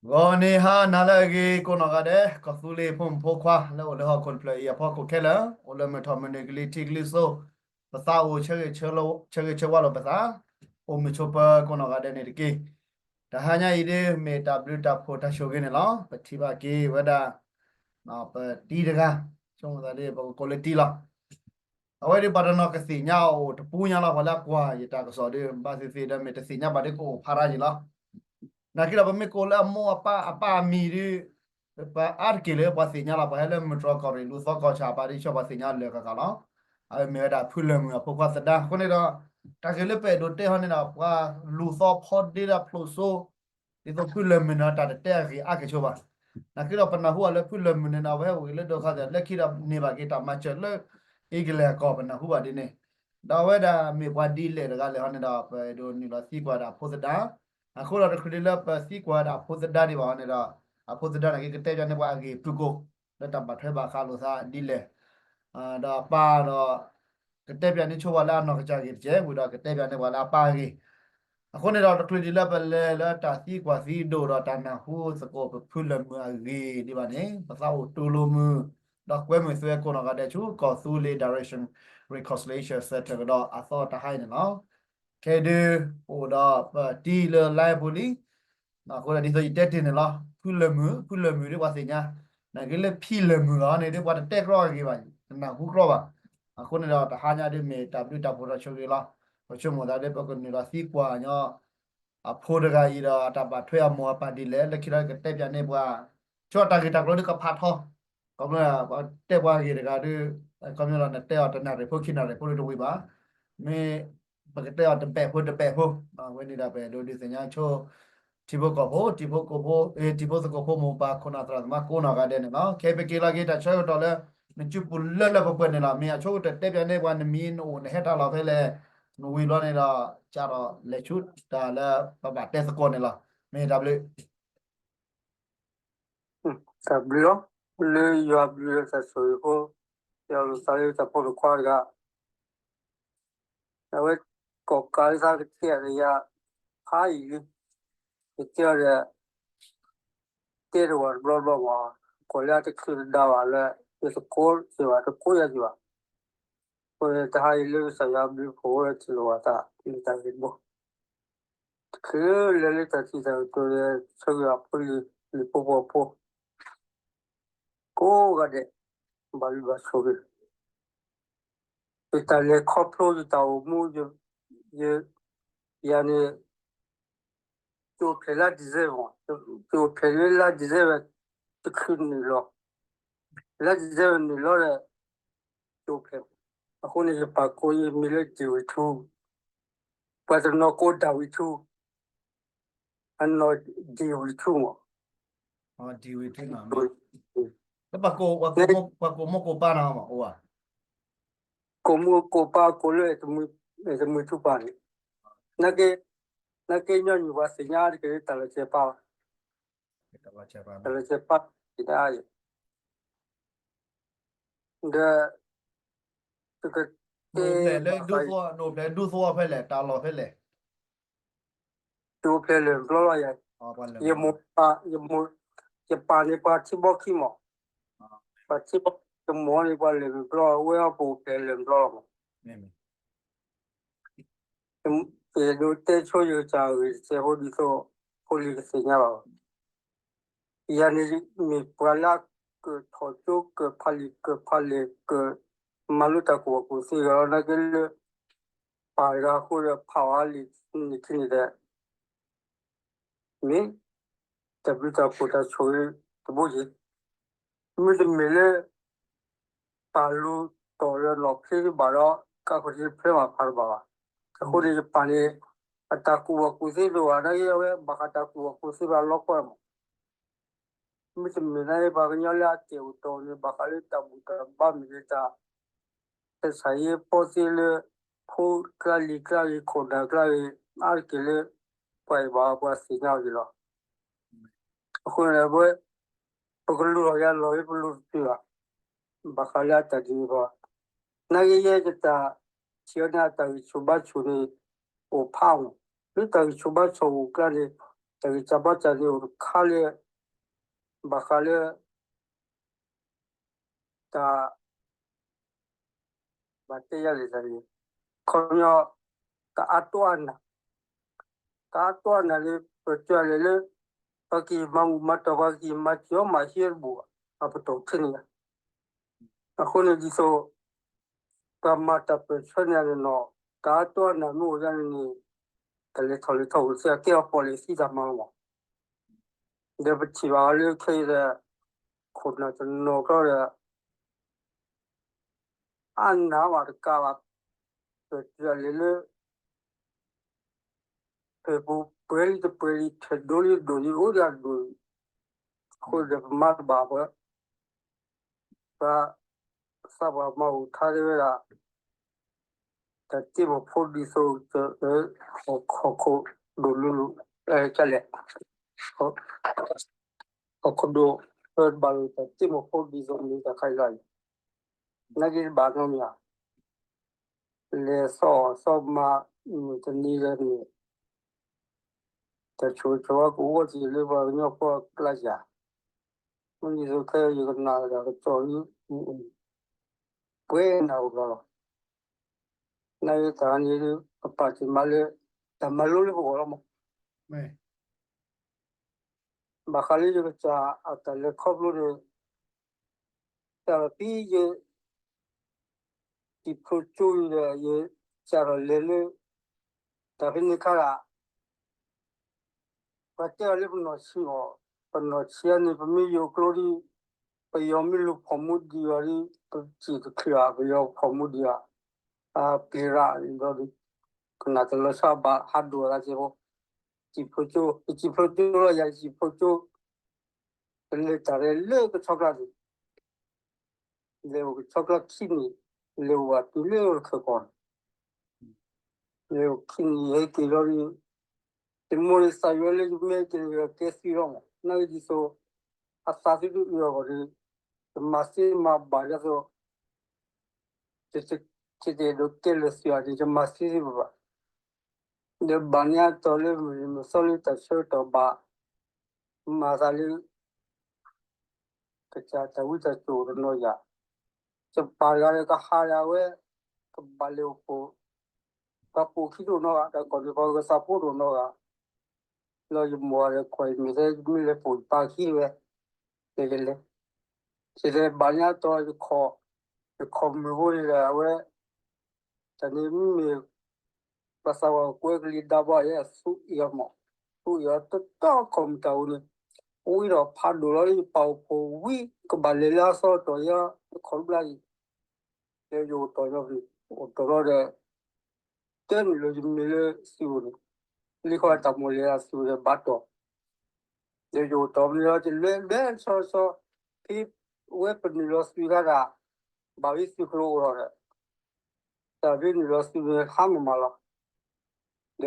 ဂီၤနံၤဟါနၤလၢအဂ့ၤ ကိးနီၢ်ဂၤဒဲး ကီၢ်သူလ့ၤဖိမုၣ်ဖိခွါ လၢအိၣ်လၢဟီၣ်ခိၣ်တဖျၢၣ်အံၤအဖီခိၣ်ခဲလၢာ် အိၣ်လၢမုၢ်ထီၣ်မုၢ်နုာ်ကလံၤထံးကလံၤစိး ပသးအိၣ်ဆၢဂ့ၤဆၢဝါလိာ်ပသး အိၣ်မုာ်ဆိးပၢၤကိးနီၢ်ဂၤဒဲးန့ၣ်တက့ၢ်. တဟါညါအံၤဒ်မ့ၢ်တၢ်ဘျုးတၢ်ဖှိၣ်တၢ်ဆိၣ်ဂ့ၤန့ၣ်လီၤ. ပထံၣ်ဘၣ်က့ၤဝဲဒၣ် ပတံၤတဂၤ ဆိကမိၣ်သးဒ် ပကကိးလၢတံၤလီၤ. အဝဲဒ်ပှၤတနီၤကသ့ၣ်ညါအီၤအိၣ်တပူၤညါလီၤ ပှၤလၢအကွၢ်ယတၢ်ကစီၣ်ဒီး ဘၣ်သ့ၣ်သ့ၣ်ဒီးမ့ၢ်တသ့ၣ်ညါဘၣ်ဒ်ကအိၣ်ဖးရၤယံၤလီၤ. နာ်က့ဒီးပမ့ၢ်ကိးလၢအမိၢ်အပၢ်အပၢ်အမံၤဒ် ပှၤအါတက့ၢ်လၢပှၤသ့ၣ်ညါလီၤ ပှၤဟဲလၢမုၢ်တြီၢ်ကီၢ်ရ့ၣ်လူၤသီကီၢ်ဆၣ်ပၢ်ဒ်ဆိပှၤသ့ၣ်ညါလၢာ်ဃၣ်ဃၣ်လီၤ. အဝဲမ့ၢ်ဝဲဒၣ်ဖုလၢၢ်မုၢ်အဖိခွါသဒါ အဃိန့ၣ်ဒီး တၢ်ဂ့ၢ်လၢပအဲၣ်ဒိးတဲဟီန့ၣ်ဒီး ပှၤလူၤသီဖီဒ့ဒီးဖျိးစိ ဒ်သိးဖုလၢၢ်မုၢ်န့ၣ်ဒီး တၢ်တတဲအဂ့ၢ်အါကဲၣ်ဆိဘၣ်. နာ်က့ဒီးပနၢ်ဟူအီၤလၢဖုလၢၢ်မုၢ်န့ၣ်ဒီး အဝဲဟဲအိၣ်ဂ့ၤလၢဒိခါသ့ၣ် လၢခံဒီးန့ၢ်ဘၣ်က့ၤတၢ်မၤစၢၤလၢ အ့ကလဲၣ်အကီၢ် ပနၢ်ဟူဘၣ်ဒ်န့ၣ်, ဒီးအဝဲဒၣ်မ့ၢ်ပှၤဒ်လဲၣ်တဂၤလဲၣ်ဟီန့ၣ်ဒီး ပအဲၣ်ဒိးနုာ်လီၤသံကွၢ်ဒၣ်ဖိသဒါ, အဃိဒီးတချုးဒ်လၢပသံကွၢ်ဒၣ်ဖိသဒါဒံးဘၣ်ဟီန့ၣ်ဒီး အဖိသဒါန့ၣ်က့ ကတဲပၠးန့ၢ်ပှၤအဂ့ၢ်ဖုၣ်ကိာ် လၢတၢ်ဘၣ်ထွဲဘၣ်ဃးလိာ်သးဒ်လဲၣ် ဒီးအပၢ်ဒီး ကတဲပၠးန့ၢ်ဆိပှၤလၢအနီၢ်ကစၢ်ဂ့ၢ်တကဲး ဝံၤဒီးကတဲပၠးန့ၢ်ပှၤလၢအပၢ်အဂ့ၢ်, အဃိန့ၣ်ဒီးတချုးဒ်လၢပလဲၤလၢတၢ်သံကွၢ်သံဒိးဒီးတၢ်နၢ်ဟူသကိးပဖုလၢၢ်မုၢ်အဂ့ၢ်ဒံးဘၣ်န့ၣ် ပသးအိၣ်တူၢ်လိာ်မုာ် ဒီးကွဲမုာ်သုဝဲကိးနီၢ်ဂၤဒဲးဆူ ကီၢ်သူလ့ၤ Direction Reconciliation Center ကဒီးအသီတဟါအံၤန့ၣ်လီၤ. ခဲဒုး ပအိၣ်ဒီးပတံၤလၢ line ပူၤလံ အဃိဒီးဒ်သိးယတဲတ့ၢ်န့ၣ်လီၤ ဖုလၢၢ်မုၢ် ဖုလၢၢ်မုၢ်ဒ်ပှၤသ့ၣ်ညါ, နာ်က့လၢဖံလၢၢ်မုၢ်အီၤန့ၣ်ဒ်ပှၤတတဲကြီအဂ့ၤဘၣ် တနၢ်ဟူကြီဘၣ်, အဃိန့ၣ်ဒီးတဟါညါဒ်မ့ၢ်တၢ်ဘျုးတၢ်ဖှိၣ်တၢ်ဆိၣ်ဂ့ၤလီၤ, ပဆိကမိၣ်သးဒ်ပကနုာ်လီၤသံကွၢ်ညီ အဖိတဂၤအံၤဒီးအတၢ်ဘၣ်ထွဲအမိၢ်အပၢ်ဒ်လဲၣ် လၢခံဒီးကတဲပၠးန့ၢ်ပှၤ ဆိတၢ်ဂ့ၢ်တၢ်ကျိၤဒ်ကဖးထီ, ကီမ့ၢ်တဲပှၤဂ့ၢ်တဂၤဒ် ကီမ့ၢ်လီၤနတဲအီၤတနၣ်ရံၣ်ဖိခံနၣ်ရံၣ်ဖိဒ်တဝံၤဘၣ်, မ့ၢ် ပကတဲအီၤတဘဲၣ်ဖိတဘဲၣ်ဖိ, အဝဲန့ၣ်ဒီးပအဲၣ်ဒိးဒုးသ့ၣ်ညါဆိ ထံဖိကီၢ်ဖိ ထံဖိကီၢ်ဖိ ထံဖိသကိးဖိမိၢ်ပၢ်ခိၣ်နၢ်သရၣ်သမါကိးနီၢ်ဂၤဒဲးန့ၣ်လီၤ. ခဲအံၤပက့ၤလီၤက့ၤတၢ်ဆၢကတီၢ်လၢ နစုပူၤလၢလၢပှဲၤပှဲၤန့ၣ်လီၤ. မ့ၢ်အဆိကတၢၢ်တဲပၠးန့ၢ်ပှၤနမံၤနအိၣ်နဟဲတၢ်လီၢ်ဖဲလဲၣ်, နဝံၤဘျီန့ၣ်ဒီး ကဒီးလဲၤဆူတၢ်လၢပဘၣ်တဲသကိးန့ၣ်လီၤ. မ့ၢ်တၢ်ဘျုး တၢ်ဘျုးလီၤ, လၢယွၤဘျုးလၢတၢ်ဆိၣ်ဂ့ၤဖိ, ယွၤလိာ်သးလၢတၢ်ဖိတခွါတဂၤ, အဝဲကိးကးလၢသးကတဲအီၤဒီးယၤ ဖးယံာ်လံ, ယတဲအီၤဒီး တဲတဝၤတဘျီဘျီမး, ကွၢ်လၢအတချုးတဒါဘၣ်လၢ ယသကိးက့ၤဘၣ် တကိးယၤက့ၤဘၣ်, အဃိတဟါအံၤလၢကစၢ်ယွၤဘျုးဖှိၣ်ဝဲတၢ်ဆိၣ်ဂ့ၤဘၣ်သး လၢတၢ်ဂ့ၢ်တဘိ တချုးလဲၤလၢတၢ်ထံၣ်တၢ်ကတိၤဒီး ဆၢဂ့ၤအဖိလံၤ လံၤဖိပိာ်ဖိ ကိးဂၤဒဲး ဘၣ်ဘျုးဘၣ်ဆိၣ်ဂ့ၤ, ယတၢ်လဲၤခီဖျိယတၢ်အိၣ်မူ ယ ယၤန့ၣ် ယအိၣ်ဖျဲၣ်လၢ December, ယအိၣ်ဖျဲၣ်လၢလါ December တချုးနုာ်လီၤ, လါ December နုာ်လီၤဒီး ယအိၣ်ဖျဲၣ်, အဃိန့ၣ် ယပာ်ကိးယမံၤလၢ ဒ့ၣ်ဝ့ၤထူ, ပှၤတနီၤကိးဒၣ်ဝ့ၤထူ, အနီၢ်ဒ့ၣ်ဝ့ၤထူမး, ဒ့ၣ်ဝ့ၤထူမး, လၢပှၤကိးမုၢ်ကိးပၢ်နီၤမး အိၣ်ဧါ, ကိးမုၢ်ကိးပၢ်ကိးလၢ တမှံၤထူပၢ်န့ၣ်, နာ်က့ နာ်က့ညီနုၢ်ပှၤသ့ၣ်ညါတက့ၢ်လၢတၢ်လီၢ်ဆဲးပၢ်, တၢ်လီၢ်ဆဲးပၢ် ဒီး ပကတဲ နအိၣ်ဖျဲၣ်လၢဒူသဝီ နအိၣ်ဖျဲၣ်ဒူသဝီဖဲလဲၣ် တၢ်လီၢ်ဖဲလဲၣ်, ယအိၣ်ဖျဲၣ်လၢၢ်ဘျီလီၤယၤ, ယမိၢ်ပၢ် ယမိၢ် ယပၢ်န့ၣ်ပှၤထံဘီခံမး, ပှၤထံဘီ ယမိၢ်န့ၣ်ပှၤလၢၢ်ဘျီ ဝဲအပူၤဖျဲၣ်လၢၢ်ဘျီလီၤမး ယအဲၣ်ဒိးတဲဆိယကစၢ်အဂ့ၢ်တစဲးဖိဒ်သိး ဖိလံၤကသ့ၣ်ညါဘၣ်, ယၤန့ၣ်မ့ၢ်ပှၤလၢအကၢၣ်ထီၣ်ကၠိ ကၢၣ်ဖးလံာ် ကၢၣ်ဖးလဲၢ် ကၢၣ်မၤလိတၢ်ကူၣ်ဘၣ်ကူၣ်သ့ဂၤလီၤ နာ်က့လၢ ပၢ်တဂၤအဃိဒီးဖးအီၤလံာ်န့ၣ်ထံန့ၣ်ဒီး မ့ၢ် တၢ်ဘျုးတၢ်ဖှိၣ်တၢ်ဆိၣ်ဂ့ၤတဘိက့ၤ, မ့တမ့ၢ်လၢ ပၢ်လူၤတီၢ်လၢလီၢ်ဖျ့ဘၣ်ဒီး ကးခိၣ်ထံးဖျဲမးဖးတဘၣ်ဘၣ်, အဃိန့ၣ်ယပၢ်န့ၣ် အတၢ်ကူၣ်ဘၣ်ကူၣ်သ့တအိၣ်ဘၣ် နာ်က့အဝဲ ဘၣ်ဃးတၢ်ကူၣ်ဘၣ်ကူၣ်သ့ဘၣ်လီၤကွၢ်မး မ့တမ့ၢ်နာ်က့ ပှၤကညီလၢအတၢ်အိၣ်တီၢ်န့ၣ် ဘၣ်ဃးလၢတၢ်ဘူၣ်တၢ်ဘါမ့ၢ်ဂ့ၤ တၢ် တၢ်ဆါဟံၣ်ပီသ့လၢ ဖိကျါလံၤကျါဂ့ၤ ခိၣ်နၢ်ကျါဂ့ၤ အါတက့ၢ်လၢ ပှၤအံၤဘၣ်ပှၤသ့ၣ်ညါအီၤက့ၤလီၤ. အဃိန့ၣ် ပကလူၤလီၤယၤလီၤဂ့ၤ ပလူၤတပျုာ်ဘၣ်, ဘၣ်ဃးလၢအတၢ်ဒ်န့ၣ်ဘၣ်, နာ်က့ယဲယတၢ်ထံၣ်အီၤန့ၣ် အတၢ်ဂံၢ်ဆူၣ်ဘါဆူၣ်န့ၣ် အိၣ်ဖးမး, လၢတၢ်ဂံၢ်ဆူၣ်ဘါဆူၣ်အိၣ်ကျါန့ၣ် တၢ်ဂံၢ်စၢ်ဘါစၢ်န့ၣ်အိၣ်တခါလၢ ဘၣ်ဃးလၢ တၢ် ဘၣ်တဲယၤလဲၣ်တၢ်န့ၣ် ခီပညီ တၢ်အါတီအါနး တၢ်အါတီအါနးန့ၣ် ပတဲလဲၣ်လၢ ပှၤကဟ့ၣ်မၤမူးမၤတီၢ် ပှၤကဟ့ၣ်မၤစၢၤအီၤမး ဟ့ၣ်တဘူၣ်ဘၣ် အပတီၢ်ထဲန့ၣ်ယါ အဃိန့ၣ်ဒ်သိး ပှၤမၤတၢ်ပၢၢ်ဆၢန့ၣ်န့ၣ်နီၤ တၢ်အါတီအါနးမ့ၢ်အိၣ်ဒၣ်န့ၣ်န့ၣ် တၢ်လဲၤထီၣ်လဲၤထီၣ်အိၣ်စ့ၢ်ကီး ကဲအီၤပီၣ်လဲၣ်သံတၢ်မၤလီၤမး ဒီးပထံၣ်ဘၣ်အီၤလၢခဲအံၤဒီး ခိၣ်နၢ်တနီၤကျီဒီး အါနးဘၣ်တကးဘၣ် ပတဲလဲၣ်လၢ ဖဲပူၤပှဲၤလံတပှဲၤလံ ထဲဒိၣ်လံတဒိၣ်လံ အိၣ်ဒၣ်အဒိၣ်အံၤ အဃိဒီးပမၤတဘၣ်ပှၤ ပှၤသးပှၢ်မၤအိၣ်ထါတဲဝဲဒၣ် တၢ်တ့မီၢ်ဖိဒ်သိး ဟီၣ်ခိၣ်ဒိၣ်လူၤလူၤ ကလဲၣ် ဟီၣ်ခိၣ်ဒိၣ် ပဘၣ်လိာ်တၢ်တ့မီၢ်ဖိဒ်သိးမ့ၢ်တၢ်ခါအံၤလီၤအံၤ နာ်က့တဘၣ်နီတမံၤဧါ လဲၤသီၣ်အီၣ်သီၣ်မၤ မုၢ်တနံၤလၢန့ၣ် တၢ်ဆိၣ်ဂ့ၤဆိၣ်ဝါကအိၣ်ထီၣ်လၢပှၤကညီဖိအကျါယၤ မ့ၢ်ဒ်သိးခဲအံၤယကနၣ်ဒီးကစီၣ် ပှဲၤနၢ်အိၣ်လီၤလီၤ နာ်က့တၢ်န့ၣ် ပပာ်တ့ၢ်မးလၢ တၢ်မၤလိလၢပဂီၢ်လီၤမး ဘၣ်ဃးလၢယကစၢ်အတၢ်လဲၤခီဖျိန့ၣ် တၢ်ဖဲယ စံၣ်ဖျိကၠိအံၤဒီး ယစးထီၣ်လဲၤလၢ တၢ်ဖဲန့ၣ်ခါဒၣ် ပှၤတဲအီၤလၢပနီၢ်ဆံးအီၤ, ပနီၢ်ဆံးအန့ၣ် ပမ့ၢ်ယိာ်ကျိဒ် ပယီၤမ့ၢ်လူၤဖီၣ်မူဒံးအီၤဒ် ပစံၣ်တချုးဘၣ် ပယီၤဖီၣ်မူဒံးအီၤ, အပျံၤရၣ်ဒီး ကနၣ်တလီၤဆီဘၣ်ဟးဒိၣ်အသးကဲဖိ, စံၣ်ဖျိကၠိ, ယစံၣ်ဖျိကၠိလီၤ ယစံၣ်ဖျိကၠိ, ပလဲၤတၢ်ရဲၣ်လၢကဆီကျါန့ၣ် လဲၤအိၣ်ကဆီကျါခံနံၣ်, လဲၤအိၣ်ဘၣ်တုၤလၢတခၢၣ်ကီၢ်န့ၣ်, လဲၤအိၣ်ခံနံၣ်ဟဲက့ၤလီၤဒီး, ယမိၢ်န့ၣ်သးယွၤလၢယမ့ၢ်က့ၤန့ၣ် ယကဲသံလီၤမး, နာ်က့ဒ်သိး အသးသုတအုးအဂီၢ်ဒီး, ယမၤသ့မၤဘၣ်ဒ်သိး ယတအဲၣ်ဒိးကဲလၢာ်သံဘၣ်န့ၣ် ယမၤသ့သ့ဘၣ်ဘၣ်. ဒီးဘၣ်န့ၣ်အတီၤလၢမုၢ်နံၤမုၢ်သီလၢတၢ်ဆၢကတီၢ်ဘၣ် မၤသးလၢ ကစၢ်တၢ်ဝံတၢ်စိၣ်တနီၤယၤ, ယပၢ်တဂၤဒီးကဟးဒီးအဝဲ ကဘၣ်လဲၤအိၣ်ပိာ် ပှၤပိာ်ခံတအိၣ်နီတဂၤ, တၢ်ကီၢ်န့ၣ်ပှၤဂဲၤသးဖိတအိၣ်နီတဂၤ, လီၤယမိၢ်ဂၤဒီးကွၢ်အံၤမ့ၢ်သ့ မ့ၢ်လဲၤပိာ်ယပၢ်ခံဝဲ, လဲၤလဲၤ, ယလဲၤဘၣ်န့ၣ်အတီၤ ယခီၣ်မုၢ်ဖိန့ၣ်ဒီး အဝဲ တၢ်န့ၣ်မ့ၢ် ပှၤသးပှၢ်ကွဲကလံၤဒါဘီယဲ သူအ့ၣ်အီၤမး, သူအ့ၣ်အီၤတတီခီၣ်မုၢ်တၢ်ဧိၤန့ၣ်, ဝံၤဒီးဖးဒိၣ်လီၤ ယပၢ်အိၣ်ဖှိၣ်ဝံၤ ကဘၣ်လဲၤလၢအသီတီၢ်ယဲ တခီတဘျီအံၤ, ဒီးယအိၣ်တီၢ်ညီဖဲန့ၣ် အိၣ်တီၢ်လီၤဒီး တဲနုာ်လီၤယမံၤလၢသုးအိၣ်န့ၣ်, လံခီတၢ်မိၣ်လဲၣ်အသုးအိၣ်ဒီးဘၣ်တီၢ်, ဒီးယအိၣ်တီၢ်မ့ၢ်လီၤ ယလဲၤလဲၤဆီဆီ ဖဲဝဲပနုာ်လီၤသုးခါဒၣ်, ဘၣ်ဝဲသုးကျိၤအိၣ်လီၤဒီး တၢ်ဖဲနုာ်လီၤသုးန့ၣ်ဟါမၢ်မးလီၤ. ဒီး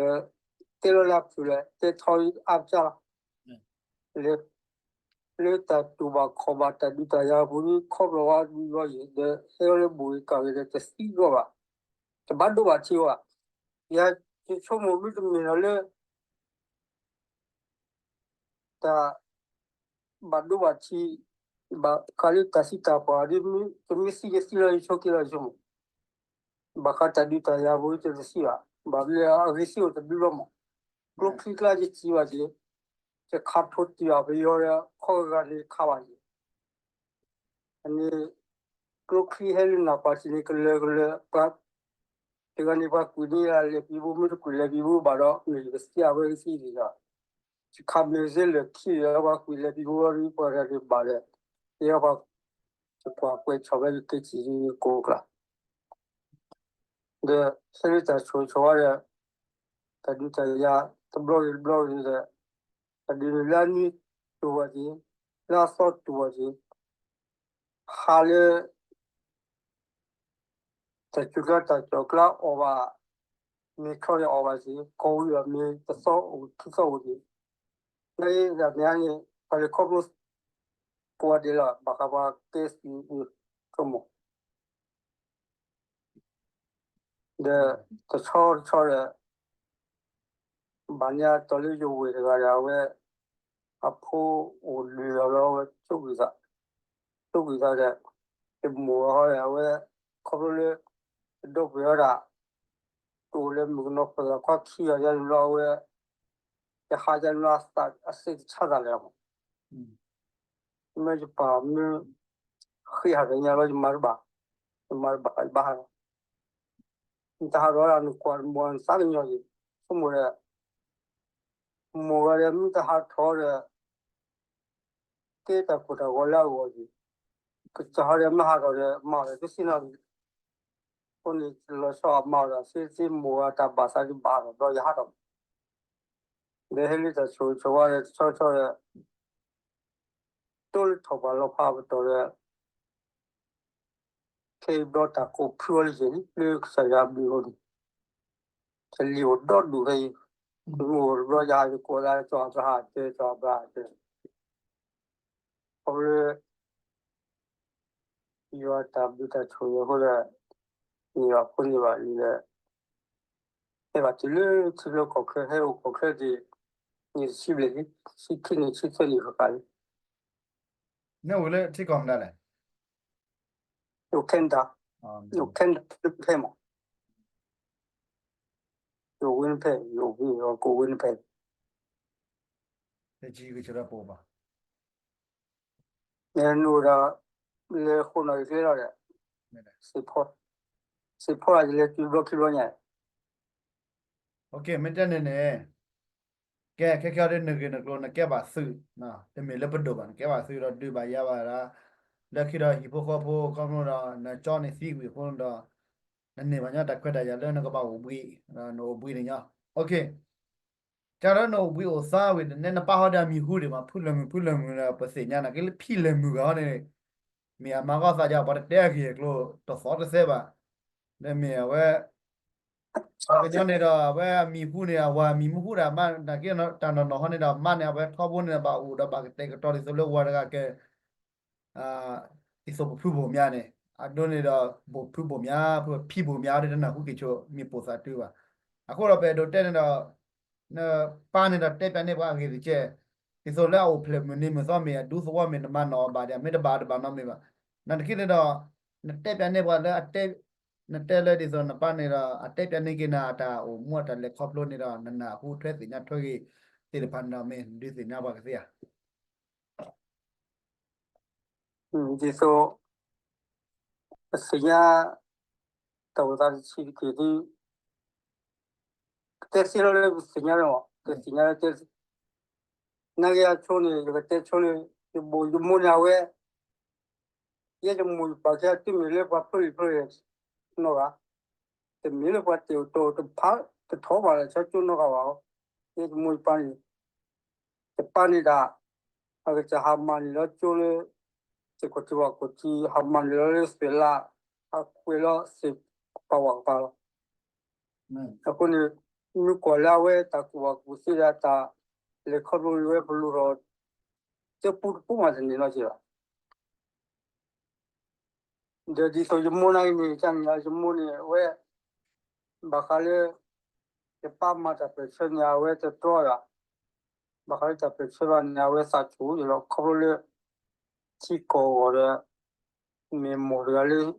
တဲလီၤလၢအဖုၣ်လဲၣ် တဲထီအါကစၢ်လီၤ. လၢတၢ်တူၢ်ဘၣ်ခီၣ်ဘၣ်တၢ်ဒုးတၢ်ယၤအပူၤဒီး ခီဖျိဝဲဒုးလီၤယံၤ ဒီးဟဲလီၤလၢဘူးဂ့ၤကၣ်ဂ့ၤဒီး တသံဘၣ်ဘၣ်, တဘၣ်ဒိဘၣ်ထံးဘၣ်. ယဆိကမိၣ်မ့တမ့ၢ်ဒီးလၢ တၢ်ဘၣ်ဒိဘၣ်ထံး ဘၣ်ဃးလၢတၢ်သံတၢ်ပှၢ်ဒီး တမ့ၢ်သံယသံလီၤ ယဆိက့ၤလီၤ ယဆိကမိၣ်, ဘၣ်ဃးတၢ်ဒုးတၢ်ယၤအပူၤ ယတသံဘၣ်, ဘၣ်မနုၤလဲၣ် အဂ့ၤသ့အိၣ်တဘျုးဘျီမး, ကျိချံကျါယစံးဘၣ်က့ၤ, ယခးထိၣ်တံၢ်ဘၣ်ပယီၤဒီး ခီဂၤဂၤန့ၣ်ခးဘၣ်က့ၤ အန့ၣ် ကျိချံဟဲလၢနၢ်ပၢၢ်ထံးန့ၣ် ကလၢာ်ကလၢာ် ပှၤ တဂၤန့ၣ် ပှၤကွံာ်န့ၢ်ယၤလဲၤပံၤဘိ မ့ၢ်တကွံာ်လဲၤပံၤဘိဘၣ်ဒီး မ့ၢ်ယကသံအဝဲကသံဒံးဒီး ယခးမ့ၢ်စ့လၢာ်ခံဒီး ပှၤကွံာ်လဲၤပံၤဘိလီၤဒီး ပှၤတဂၤန့ၣ်ဘၣ်ဒီး ယဲပှၤ ယကွၢ်ကွဲးဆီၣ်ဝဲယက့ၤထံၣ်ယကိးကျါ ဒီး ဟဲလၢတၢ်ဆိၣ်ဂ့ၤဆိၣ်ဝါဒီး တၢ်ဒုးတၢ်ယၤ တဘျီဂ့ၤတဘျီဂ့ၤဒီး တၢ်ဒုးန့ၣ်လၢအနွံတူၢ်ဘၣ်က့ၤ, လၢအသီတူၢ်ဘၣ်က့ၤ, ဟးလၢ တၢ်စူၤကျါတၢ်ကၠီၣ်ကျါအီၣ်ဘၣ်, မ့ၢ်ချီန့ၣ်အီၣ်ဘၣ်က့ၤ, ကီၢ်ဝံၤဘၣ်မ့ၢ်တသီအိၣ်ခံသီအိၣ်က့ၤ, နာ်က့တၢ်မ့ၢ်န့ၣ် ပှၤလဲၤခီဖျိ ကိးဂၤဒဲးလီၤ ဘၣ်ဃးပှၤကဲသုးအုး ဆိကမိၣ် ဒီး တဆီတဆီဒီး ဘၣ်န့ၣ်အတီၢ်လၢယဝဲၢ်တဂၤဒီး အဝဲ အဖိအိၣ်ဒုးအီၤလီၤ အဝဲ ဆိၣ်ဂံၢ်သးဒီး ယမိၢ်အီၤဒီး အဝဲ ခီဖျိလၢ တဒိပှဲၤဝဲဒၣ် တအိၣ်လၢမုၣ်ကနီၤဖိသၣ်ခွါခံဂၤယါန့ၣ်လီၤ အဝဲ ယဟးယါန့ၣ်လီၤ အသးအစ့တဆါသးလဲၣ်မး မ့ၢ်ယပၢ်မ့ၢ် ဃ့ဟးဒီးညါလီၤ ယမၤတဘၣ်, ယမၤတဘၣ်ယဘၣ်ဟးဒီး နတဟးထီၣ်ဒၣ်နကွၢ်တမီၤနသးကညီၤက့ၤ, ဆိကမိၣ်ဒီး မိၢ်ဂၤဒီးမ့ၢ်တဟးထီၣ်ဒီး ကဲတၢ်ကိၢ်တၢ်ဂီၤလၢအဂီၢ်က့ၤ, ကစၢ်ဟီဒီးမ့ၢ်ဟးထီၣ်ဒီး မၤဒီးတသ့နီတမံၤ, အဃိန့ၣ်လီၤဆီအမၤဒီးသ့သ့မိၢ်ဂၤတၢ်ဘၣ်သးဒုးဘၣ်ဒီးဘျီယဟးထီၣ်, ဒီးဟဲလၢတၢ်ဆိၣ်ဂ့ၤဆိၣ်ဝါဒီးတဆီဆီဒီး တိလၢထီၣ်ပှၢ်လီၤဖးပတီၢ်ဒီး ခဲအံၤဘျီတၢ်ကိးဖုအီၤလံက့ၤလံ လၢကစၢ်ယွၤအဘျုးအဃိန့ၣ်, တလံၤအိၣ်ဒီဒူၣ်ဖဲအံၤ, မ့ၢ်အိၣ်တဘျီယဟးယကိးသး ကၠီအဘြၤဟၣ်တဲ ကၠီအဘြၤဟၣ်တဲ, ခီဖျိ ယွၤတၢ်ဘျုးတၢ်ဆိၣ်ဂ့ၤအဃိဒီး န့ၢ်ဘၣ်ဖိန့ၢ်ဘၣ်လံၤဒီး ဟဲဘၣ်တုၤလၢထံလီၢ်ကီၢ်ချၢ ဟဲအိၣ်ကီၢ်ချၢက့ၤ နံၣ်တဆံဘျဲၣ်လံ, ဆံခံနံၣ် ဆံသၢနံၣ်ဃၣ်ဃၣ်လံ. နအိၣ်လၢထံကီၢ်မတၤလဲၣ်. အိၣ် Canada, အိၣ် Canada ဖဲမး, ယအိၣ် Winnipeg, ယအိၣ် Winnipeg, ယအိၣ် Winnipeg. နအိၣ်ဒီး လဲၤဃိနီၣ်ဂံၢ်ကျဲလီၤဒီး စ့ဖီ, စ့ဖီယလဲၤတုၤဘျီခံဘျီညါ. မ့ၢ်တဲန့ၣ်န့ၣ် ကဲ ခဲခဲအံၤဒ်နဂ့ၢ်နကျိၤ နကဲဘၣ်သုး, တမ့ၢ်လၢပဒိၣ်ဘၣ် နကဲဘၣ်သုးဒီးဒုးဘၣ်ယၤဘၣ်ဒၣ်, လၢခံဒီးဟံၣ်ဖိဃီဖိခီဖျိဒီး နကၠီန့ၣ်သံကွံာ်အဃိဒီး နန့ၢ်ဘၣ်ညီတၢ်ခွဲးတၢ်ယာ်လၢနကဘၣ်အိၣ်ဘှံး, နအိၣ်ဘှံးန့ၣ်ညီ. ကၢ်လၢနအိၣ်ဘှံးအိၣ်သါဝံၤ နနဲနပၢ်ဟီဒီးအမံၤဟူဒံးမး ဖုလဲၤမုာ် ဖုလဲၤမုာ်ဒီး ပသ့ၣ်ညါနၤက့လၢဖံလဲၤမုာ်ဂၤဟီန့ၣ် မ့ၢ်အမၤဂီၢ်သးယၤ ပှၤတတဲအဂ့ၢ်အကျိၤ တသီတသဲဘၣ်. ဒီးမ့ၢ်အဝဲ ပှၤကညီန့ၣ်ဒီး အဝဲအမံၤဟူန့ၣ် အဝၤအမံၤမ့ၢ်ဟူဒီး မ့ၢ်နာ်က့တၢ်နီၢ်နီၢ်ဟီန့ၣ်ဒီး မါန့ၣ် အဝဲထီဘိန့ၣ် ဘၣ်အိၣ်ဒီးဘၣ်ကတဲာ်ကတီၤဒ်သိးလၢဝၤတဂၤကဲ ဒ်သိးပဖုဘိၣ်မၠါန့ၣ် အဒိန့ၣ်ဒီး ဘိၣ်ဖုဘိၣ်မၠါ ဖုဖံဘိၣ်မၠါဒီးတနၢ်ဟူက့ၤဆိမ့ၢ်ပိာ်သးတုၤဘၣ်. အဃိဒီးပအဲၣ်ဒိးတဲန့ၣ်ဒီး နပၢ်န့ၣ်ဒီးတဲပၠးန့ၢ်ပှၤအဂ့ၢ်တကဲး, ဒ်သိးလၢအအိၣ်ဖျဲၣ်မုၢ်နံၤမုၢ်သီမ့ၢ်အဒူသဝီမ့ၢ်နမၤနီၣ်အီၤဘၣ်ဒီး မ့ၢ်တဘၣ်တဘၣ်နီတမံၤဘၣ်. နာ်သက့န့ၣ်ဒီး နတဲပၠးန့ၢ်ပှၤလၢအတဲ နတဲလၢဒ်သိးနပၢ်န့ၣ်ဒီး အတဲပၠးန့ၢ်က့ၤနၤအတၢ်အိၣ်မူအတၢ်လဲၤခီဖျိန့ၣ်ဒီး နနၢ်ဟူထွဲသ့ၣ်ညါထွဲဂ့ၤသ့ၣ်တဖၣ်န့ၣ်ဒီး မ့ၢ်ဒုးသ့ၣ်ညါပှၤကသ့ဧါ. ဒ်သိး ပသ့ၣ်ညါ တၢ်အိၣ်သးတဆံးတက့ၢ်သု ကတဲသ့လီၤလၢပသ့ၣ်ညါလီၤ ကသ့ၣ်ညါလၢတဲ နာ်က့အဆိန့ၣ် ယကတဲဆိလၢ ယဘိၣ်ယမိၢ်န့ၣ်အဝဲ ယဲယမိၢ်ယပၢ်ခဲအံၤ တမ့ၢ်လၢပှၤဖျိလံာ်ဖျိလဲၢ်နီတဂၤ, တမ့ၢ်လၢပှၤတ့ၢ်အိၣ်တီအိၣ်တဖၣ် တထီၣ်ဘၣ်လၢဆီကၠိနီတဂၤဘၣ်အီၤ, ယဲယမိၢ်ယပၢ်န့ၣ် ယပၢ်န့ၣ်ဒၣ် အကစၢ်ဟးမၤန့ၢ်လီၤကၠိလၢ သ့ၣ်ခီၣ်ထံးဝၣ်ခီၣ်ထံး ဟးမၤန့ၢ်လီၤလၢသ့ၣ်လါ ဟးကွဲးလီၤသ့ၣ်ကပၤဝၣ်ကပၤလီၤ. အဃိန့ၣ် မ့ၢ်ကွၢ်လၢအဝဲတၢ်ကူၣ်ဘၣ်ကူၣ်သ့ဒီးတၢ်လဲၤခီဖျိဝဲပလိၣ်ထီၣ် ကၠိပူတပူမးတန့ၢ်နီတစဲးဘၣ်. ဒီးဒ်သိးယမိၢ်နာ်က့န့ၣ် ကန့ၣ် ယမိၢ်န့ၣ် အဝဲ ဘၣ်ဃးလၢ ယပၢ်မၤတၢ်ပၢၢ်ဆၢန့ၣ် အဝဲတတြီဘၣ်, ဘၣ်ဃးလၢတၢ်ပၢၢ်ဆၢဘၣ်န့ၣ် အဝဲသးဆူၣ်ယလီၤ ခီဖျိလၢ ထံကီၢ်အဂီၢ်ဒီး မ့ၢ်မိၢ်တဂၤလၢ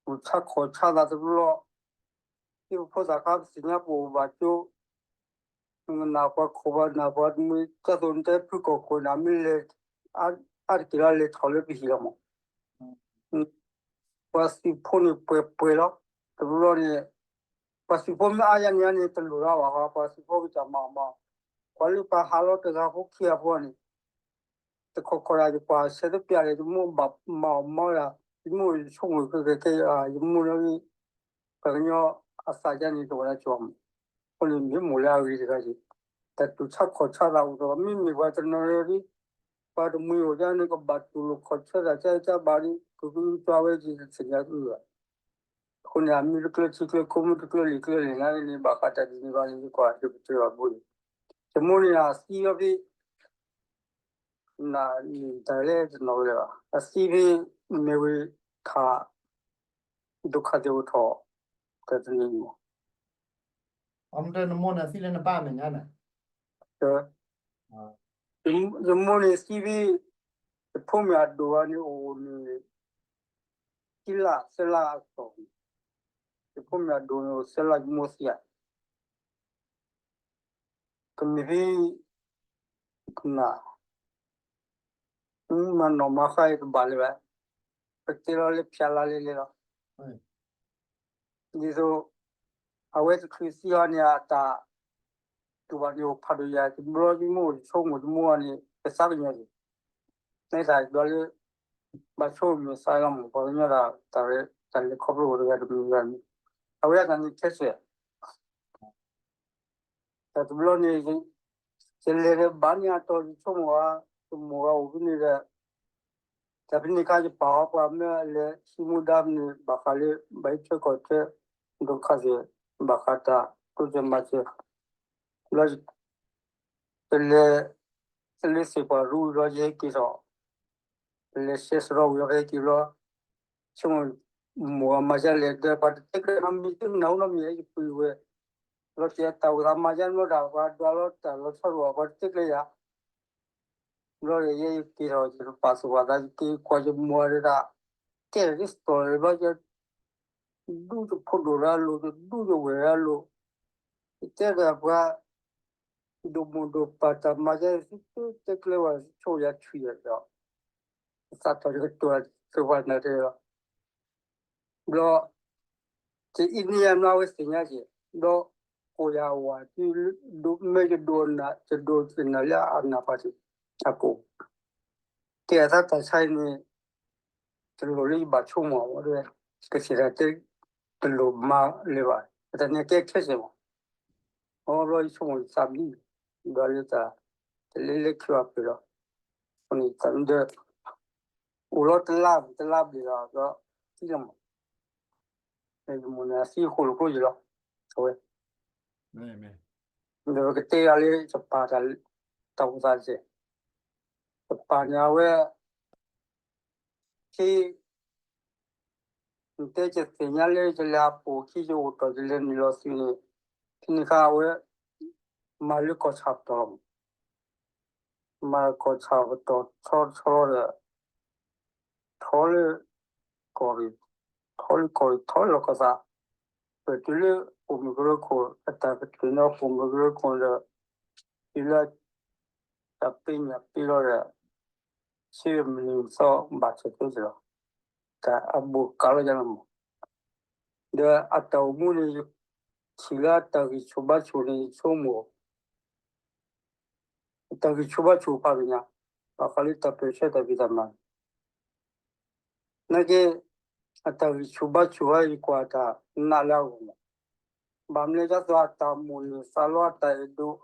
ပူၤဆါခီၣ်ဆါသးတဘျီ ဟံၣ်ဖိသၣ်ခါပသ့ၣ်ညါပအိၣ်ဘၣ်ကၠိ နကနၣ်ပှၤခိၣ်ပှၤနၢ်ပှၤတမှံၤ ဒ်သိးနတဲဖုကီၢ်ခိၣ်န့ၣ် မ့ၢ်လဲၤ အါတက့ၢ်လီၤ လဲၤထီၣ်လၢပဟံၣ်လီၤမး. ပှၤသုးဖိန့ၣ်ပှဲၤပှဲၤလီၤ. တဘျီန့ၣ် ပှၤသုးဖိမ့ၢ်အါယါန့ၣ်န့ၣ် တလိၣ်လၢၤဘၣ်ဃီ ပှၤသုးဖိကစၢ်မၤအီၣ်မၤအီၣ်, ပှၤလၢပှၤဟးလီၤတဂၤဖိခံဂၤဖိန့ၣ် တခီခီဒၣ်ယပှၤဆဲးတပျၢ်ဒီး ယမိၢ်ဘၣ်မၤအီၣ်မၤအီၣ်ဒၣ် ယမိၢ်ဆိကမိၣ်ခဲကဲ ယမိၢ်လၢ ပှၤကညီအသးယါန့ၣ် တဝဲဒၣ်ကၠီမး, အဃိန့ၣ်မ့ၢ်မိၢ်လၢအဂ့ၤတဂၤက့ၤ တၢ်တူၢ်ဆါခီၣ်ဆါသးအိၣ်ဒီး မ့မ့ၢ်ပှၤတနီၤဒီး ပှၤတမှံၤအိၣ်ဒၣ်န့ၣ် ကဘၣ်တူၢ်လိာ်ခီၣ်ဆါသး ကၢကၢဘၣ်ဒီး ကကကျါဝဲက့ၤတသ့ၣ်ညါအုဘၣ်. အဃိန့ၣ် အမ့ၢ်တကျၢၤထံကျၢၤခိ မ့ၢ်တကျၢၤလံာ်ကျၢၤလဲၣ်နာ်က့န့ၣ် ဘၣ်ဃးတၢ်ဒ်န့ၣ်ဘၣ်န့ၣ် ယကွၢ်ဒိၣ်ပတြၢၤဘၣ်ဘိန့ၣ် ယမိၢ်န့ၣ်အသံအီၤဖဲ နတၢ်လဲၣ်တနီၤဝဲလၢၤဘၣ် အသံဖဲ မ့ၢ်ဝံၤခး ဒိခးသ့ၣ်အိၣ်ထီၣ် တၢ်တနံၤမး အမတနမိၢ်န့ၣ်သံလၢနပၢ်မဲာ်ညါန့ၣ်, ယမိၢ်န့ၣ်သံဖဲ ယဖိမုၣ်အဒိၣ်အီၤန့ၣ်အိၣ်န့ၣ် ခံလါသၢလါအကတီၢ်, ယဖိမုၣ်အဒိၣ်န့ၣ်အိၣ်သၢလါ ယမိၢ်သံဧါ, ကမ့ၢ်ဖဲ ကနၣ် မၤနီၣ်မၤဃါအံၤတဘၣ်လၢၤဘၣ်, ပတဲလီၤလၢဖၠးလါလဲလဲလီၤ. ဒ်သိး အဝဲတချုးသံအီၤန့ၣ် အတၢ်တူၢ်ဘၣ်န့ၣ်အိၣ်ဖးဒိၣ်ယၤ တဘျီယမိၢ်အိၣ်ဆိကမိၣ်တမူအီၤန့ၣ် ကသးကညီၤက့ၤ, န့ၣ်တၢ်ဒွးလၢ ဘၣ်ဆိကမိၣ်သးလီၤမး ပှၤကညီတၢ် တၢ်လဲၤခီဖျိအိၣ်တဂၤတမံၤဂၤန့ၣ် အဝဲအတၢ်န့ၣ်ခဲစဲး တၢ်တဘျီန့ၣ် ယလဲၤဒီးဘၣ်န့ၢ်အတီၢ် ယဆိကမိၣ်ဧါ, ယမိၢ်ဂၤအိၣ်ဖဲန့ၣ်ဒီး တၢ်ဖဲန့ၣ်အခါ ယပာ်ဃီပှၤမၢအလဲၤဟံးမူဒါဖဲန့ၣ် ဘၣ်ဃးလၢ ဘၣ်ဟံးထွဲကီၢ်ထွဲ ဒိၣ်ခါစဲၣ် ဘၣ်ဃးတၢ်တိစၢၤမၤစၢၤ ဘျီ တလဲၤ တလဲၤသ့ၣ်ပှၢ်ရူဝံၤဘျီ ယဟဲက့ၤထီၣ် တလဲၤဆဲးစရီဝံၤဘျီ ဟဲက့ၤဘျီ ဆိကမိၣ် မိၢ်အမၤယါလဲၣ်ဒီး ပှၤတတဲကျဲနီတမံၤ တနၢ်ဟူနီတမံၤ ယပှ့ၤဝဲ လီၤစဲးတၢ်အိၣ်သးမၤယါနီတမံၤ ပှၤဒွးလီၤတၢ်လီၤဆီတအိၣ် ပှၤတတဲကျဲယၤ ဘျီဒီး ယဲယက့ၤထီၣ် ယတပာ်သူၣ်ပာ်သး ယက့ၤကွၢ်ယမိၢ်ဒီးဒၣ် ကဲထီၣ်ဒ်သိးလၢဘျီ ယဒူယဖိဒိၣ်လၢအလိၤ ယဒူယဝဲၢ်လၢအလိၤ ယတဲဒီးပှၤ ဒိၣ်မိၢ်ဒိၣ်ပၢ်တၢ်မၤယါ သုတဲကျဲဝဲ ဆိၣ်ယၤဆွံၣ်ယၤဒီး သးထီၣ်ယကတိၤသုပှၤနၤတဲလီၤ ဘျီ တအံၤန့ၣ်ယၤနီၢ်ဝဲသ့ၣ်ညါက့ၤ ဘျီ ကိးယၤဝၤ မ့ၢ်ယဒိးနၤ ယဒိးသ့ၣ်နၤလၢအနၢ်ပှၤတံၢ် အကိး ကဲအသးတၢ်ဆါအံၤန့ၣ် တလိၣ်လၢယဘၣ်ဆိကမိၣ်အီၤ ကသံၣ်တၢ်တဲ တလိၣ်မၤလၢၤဘၣ် အတၢ်န့ၣ်ကဲခဲစဲးမး အဘျီယဆိကမိၣ်ယသးဘံၣ် ဒွးလၢတၢ် တလဲၤလဲၤခံဘၣ်ပှဲၤဒီး အဃိန့ၣ်တၢ်မ့ၢ်ဒီး အိၣ်လီၤတလါ တလါဘျဲၣ်လီၤ ဒီးသံလီၤမး ယမိၢ်န့ၣ် အသံဃိၣ်လိာ်ကျိယံၤလီၤ အဝဲ ဒီးပကတဲယၤလၢယပၢ်တၢ် တၢ်အိၣ်သးတစဲး ယပၢ်န့ၣ်အဝဲ ဖဲ နတဲယသ့ၣ်ညါလၢယလဲၤဟးပိာ်ခံ ယအိၣ်တီၢ်ယလဲၤနုာ်လီၤသုးန့ၣ် ဖဲန့ၣ်အခါအဝဲ မၤလၢကီၢ်ဆၣ်ပတီၢ်လီၤမး မၤကီၢ်ဆၣ်ပတီၢ်ဆီဆီဒီး ထီလၢ ကီၢ်ရ့ၣ် ထီလၢကီၢ်ရ့ၣ် ထီလၢကီၢ်သး ပတုၤလၢပိာ်မုၣ်ကရၢခိၣ် အတၢ်ကတုၤန့ၢ်ပိာ်မုၣ်ကရၢခိၣ်ဒီး တုၤလၢ တၢ်ပ့ညၣ်ပ့လီၤဒီး ဆ့မနုၤသီဘၣ်ဆၢၣ်သ့လီၤ တၢ်အဘူးကးလီၤယၤလီၤမး ဒီးအတၢ်အိၣ်မူန့ၣ် ယထံၣ်လၢအတၢ်ဂံၢ်ဆူၣ်ဘါဆူၣ်န့ၣ် ယဆိကမိၣ် အတၢ်ဂံၢ်ဆူၣ်ဘါဆူၣ်ဖးဒိၣ်ညါ ဘၣ်ဃးလၢတၢ်ပၢၢ်ဆၢတၢ်ဖံးတၢ်မၤ နာ်က့ အတၢ်ဂံၢ်ဆူၣ်ဘါဆူၣ်ဟဲ ယကွၢ်တၢ်နးလၢအဂီၢ်မး ဘၣ်မနုၤဒ်သိးအတၢ်မိၣ်န့ၢ်သးလီအတၢ်အဲၣ်ဒိး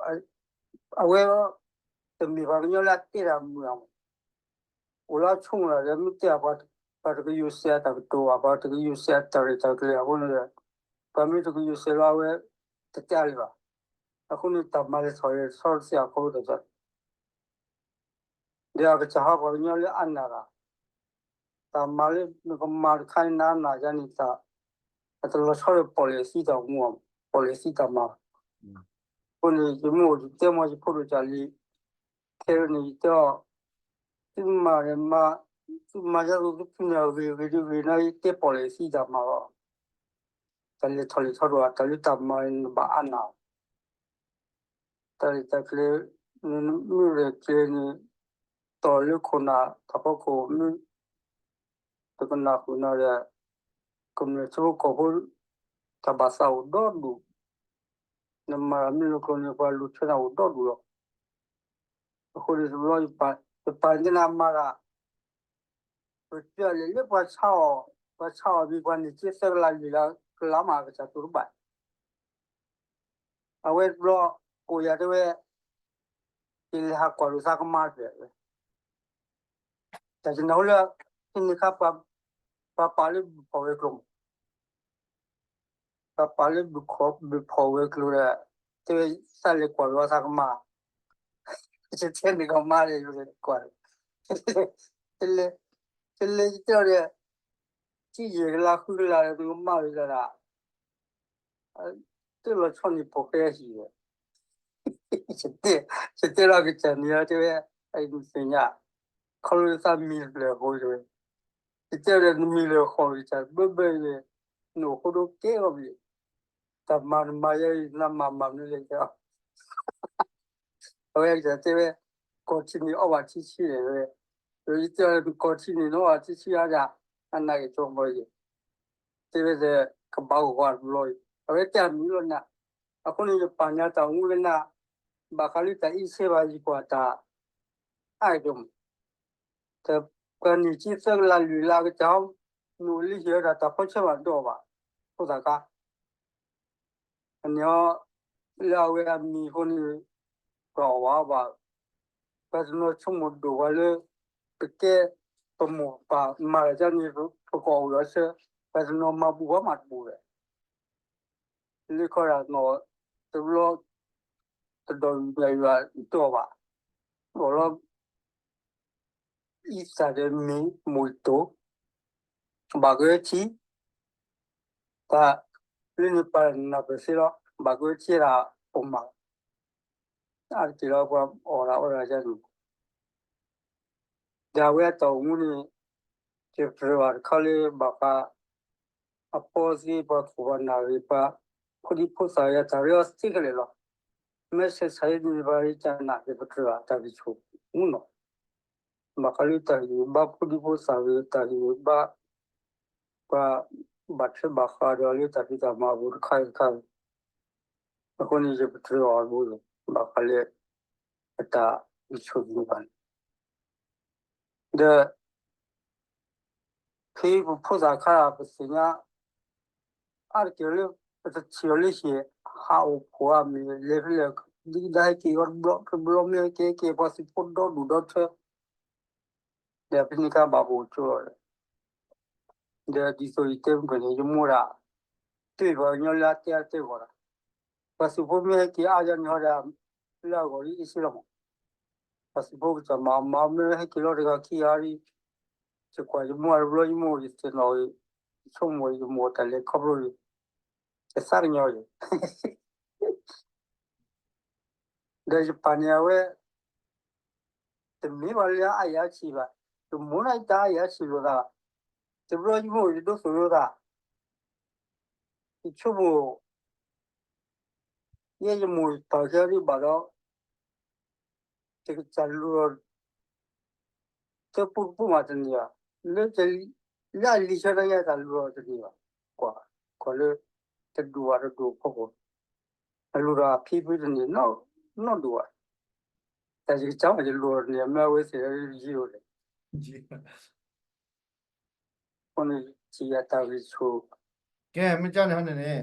အဝဲ တမ့ၢ်ပှၤကညီလၢအတဲတၢ်မုာ်အမး အိၣ်လၢအဆိကမိၣ်ဒီး မ့ၢ်တဲပှၤ ပှၤတကယိၤစဲးအတၢ်ကတိၤဘၣ် ပှၤတကယိၤစဲးအတၢ်ရဲၣ်တၢ်ကျဲၤအဃိန့ၣ်ဒီး ပှၤမ့ၢ်တကယိၤစဲးလီၤအဝဲ တတဲအါလၢၤဘၣ်. အဃိန့ၣ် တၢ်မၤလဲၤထီၣ်လဲၤထီတသ့အဃိတၢ် ဒီးအကစၢ်ဟးပှၤကညီလၢအနာ်ဂၤ တၢ်မၤလၢနကမၤတခါန့ၣ် နအနာ်ယါန့ၣ် တၢ် အတလီၤဆီဒီးပီၣ်လဲၣ်သံတၢ်အိၣ်မူ ပီၣ်လဲၣ်သံတၢ်မၤ အဃိန့ၣ် ယမိၢ်ယတဲမီၤ ယဖိဒိၣ်တၢ်လံ ခဲအံၤန့ၣ် ယတဲအီၤ သုမၤဂ့ၤမၤ သုမၤယါသိးသုဖုန့ၣ် အဂ့ၤဂ့ၤဒ်ဂ့ၤန့ၣ် ယတဲပီၣ်လဲၣ်သံတၢ်မၤလီၤ တၢ်လဲၤထီၣ်လဲၤထီတအိၣ် တၢ်လၢတၢ်မၤန့ၣ် နဘၣ်အါနၤ တၢ်ရဲၣ်တၢ်ကျဲၤ မ့ၢ်ရဲၣ်ကျဲၤန့ၣ် တီၢ်လၢခိၣ်နၢ်တၢ်ဖီခိၣ်မ့ၢ် တကနၣ်ဃုာ်နၤဒီး ကမျၢၢ်ထံဖိကီၢ်ဖိ တၢ်ဘၣ်သးအိၣ်ဒီဒူၣ် နမၤတၢ်မ့ၢ်လၢကျိၤန့ၣ် ပှၤလူၤထွဲနၤအိၣ်ဒီဒူၣ်လီၤ. အဃိန့ၣ်တဘျီ ယပာ်န့ၢ်နၤမၤတၢ် ပတဲလဲၣ်လၢပှၤဆါအီၤ ပှၤဆါအီၤမ့ၢ်ပှၤန့ၣ် က့သၢကလးလွံၢ်လါ ကလးမးကစၢ်တိၤတဘၣ် အဝဲတဘျီ ကိးယၤတဲဝဲ ယလဲၤဟးကွၢ်လိာ်သးကမါတဖျၢၣ်ဝဲ တၢ်ယနၢ်ဟူလၢ ဖဲန့ၣ်အခါ ပှၤပာ်လၢဘုဖီၣ်ဝဲၤကျိၤမး ပှၤပာ်လၢဘုဖီၣ်ဝဲၤကျိၤဒီး တဲဝဲ သးလဲၤကွၢ်လိာ်သးကမါ ယတဲန့ၣ်ကမါဒီး ယလဲၤကွၢ် တလဲၤ တလဲၤယတဲအီၤဒီး ထံၣ်ယဲၢ်ကလးဃုကလးဒီး နကမါဝဲဒၣ် လီၤဆီန့ၣ်ဖိးဃဲဟံၣ်ဝဲ, ယတဲလီၤကစၢ်န့ၣ်တဲဝဲ, အံၤနသ့ၣ်ညါ, ခီဖျိသးမံလၢာ်အဃိတဲဝဲ, ယတဲဒီးနမံလၢာ်ဃီကစၢ်ဘၢဘၢအံၤ, နအိၣ်ဃိဒိကဲလီၤဘၣ်, တၢ်မၤနမၤယဲအံၤ နမၤမၤမနုၤလဲၣ်တဲ အဝဲကတဲဝဲ, ကီၢ်ထံန့ၣ်အီၣ်ဘၣ်ထံဆံးန့ၣ်ဝဲ, ဒီးယတဲအီၤ ကီၢ်ထံန့ၣ်နအီၣ်ဘၣ်ထံဆံးဧါဒၣ်, အနၢ်က့ၤဆိကမိၣ်ယဲ, တဲဝဲဒၣ် ကဘၣ်ဂီၤတဘျီအံၤ အဝဲတဲအမံၤလီၤနၤ, အဃိန့ၣ် ယပာ်န့ၢ်တၢ်အိၣ်မူလၢနၤ, ဘၣ်ဃးလၢတၢ်အံးဆဲဘၣ်ယကွၢ်တၢ် အါကမး တပှၤန့ၢ်က့သၢကလးလွံၢ်လါ ကစၢ်ဟီ, နအိၣ်လၢဟံၣ်ဝဲဒၣ်တၢ်ဖီဆၢမးဒိၣ်ဘၣ်, ဖိသၣ်ခါ, အန့ၣ်ဟီ, လၢအဝဲအမံၤအဃိန့ၣ်, ပှၤအီၣ်ဘၣ်အီဘၣ်, ပှၤတနီၤဆိကမိၣ်ဒိၣ်ပှၤလၢ, ပကဲ, ပမိၢ်ပပၢ်မၤတၢ်န့ၣ် ပကအီၣ်ဝဲအဆၢ, ပှၤတနီၤမၤဘူးပှၤမၤတဘူးဒီး လၢခီဒၣ်နီၣ်, တဘျီ, တဒီးညါယွၤတအီၣ်ဘၣ်, အီၣ်လီၤ, အံသၣ်ဒီးမ့ၢ်မိၢ်တိၢ်, ဘၣ်ကဝဲထံ, တၢ်, လၢန့ၣ်ပာ်နၢ်ပၢၢ်သ့လီၤ, ဘၣ်ကဝဲထံဒၣ်ပမၤ အါတက့ၢ်လီၤပှၤအီၣ်ဒၣ်အီဒၣ်န့ၣ်, ဒီးအဝဲအတၢ်အိၣ်မူန့ၣ်, ယကြၢးဘၣ်တခါလၢဘၣ်ဃး, အပီသ့ပှၤခိၣ်ပှၤနၢ်ဂ့ၤပှၤ, ဖိဒံဖိသၣ်ဂ့ၤအတၢ်ရ့အီၤသ့ခဲလၢာ်လီၤ, မ့ၢ်ဆဲးဆဲးန့ၣ်ပှၤကနၣ်က့ၤပကြၢးဘၣ်တၢ်ဂံၢ်ဆူၣ်မူနီၤ ဘၣ်ဃးလၢတၢ်ဂံၢ်ဘါဖိဒံဖိသၣ်ဂ့ၤ တၢ်ဂံၢ်ဘါ, ပှၤ, ဘၣ်ထွဲဘၣ်ဃးဒီးလၢတၢ်ဖံးတၢ်မၤအပူၤတခါအံၤတခါအံၤ, အဃိန့ၣ်ယပတြၢၤအီၤဘၣ်, ဘၣ်ဃးလၢ, အတၢ်ဂံၢ်ဆူၣ်န့ၣ်ဘၣ်န့ၣ်, ဒီး ဖဲပဖိသၣ်ခါပသ့ၣ်ညါ, အါတက့ၢ်လၢ, ပတထံၣ်အီၤလၢဟံၣ်, ဟးအိၣ်ဖှိၣ်အမ့ၢ်လဲၤဖဲလဲၣ်, ဒ်ကဒါဟဲက့ၤအီၤတဘျီတဘျီမ့ၢ်ဟဲက့ၤဟဲက့ၤပှၤသုးဖိဒီဒူၣ်ဒီထၢ, ဒီးဖဲန့ၣ်ခါဘၣ်ဘိၣ်ကၠိလီၤ, ဒီးဒ်သိးယတဲမုၢ်ကန့ၣ် ယမိၢ်ဒၣ်, တ့ၢ်ပှၤကညီလၢအတဲအတဲဂီၢ်ဒီး, ပှၤသုးဖိမ့ၢ်ဟဲက့ၤအါယၤန့ၣ်ဟီဒီး, လၢအဂီၢ်ဒ်အ့ၣ်စ့လီၤမး ပှၤသုးဖိကစၢ်မၤအီၤမၤအီၤမ့ၢ်ဟဲက့ၤလီၤတဂၤခံဂၤဒီး, ယကွၢ်ယမိၢ်တဘျီယမိၢ်ယသ့ၣ်နီၣ်ဂ့ၤ, ယဆိကမိၣ်ယမိၢ်တၢ်လဲၤခီဖျိဒီး, ယသးကညီၤယဲ, ဒီးယပာ်န့ၢ်အဝဲ, တမ့ၢ်ဘၣ်လၢအအါယၤအဆံးဘၣ်, တမ့ၢ်လၢယတၢ်အါယၤအဆံးလိာ်သး, တဘျီယမိၢ်ယဒိးသိၣ်လိာ်သး, ယဆိကမိၣ် ယဲယမိၢ်ယပၢ်ကဲဒ်ဘၣ်ဒီး, တကစၢ်လူၤဒီး, တပူၤတပူၤမးတန့ၢ်ဘၣ်, လၢ, လၢအလံၤဆၢတၢ်ညါတၢ်လူၤဒီးတန့ၢ်ဘၣ်, ကွၢ်, ကွၢ်လၢ, တဒူၣ်ဘၣ်တဒူၣ်ဖီခိၣ်, အလူၤဒီးအဖံဖုတန့ၢ်, နီၢ်ဒူၣ်ဘၣ်, တၢ်ယကစၢ်မးယလူၤဒီးတန့ၢ် မ့ၢ်အဝဲသ့ၣ်ယံၤအိၣ်လဲၣ် အဃိန့ၣ် ထံၣ်ယၤတၢ်ဂံၢ်ဆူၣ်, ကဲ မ့ၢ်ကန့ၣ်ဟီန့ၣ်န့ၣ်,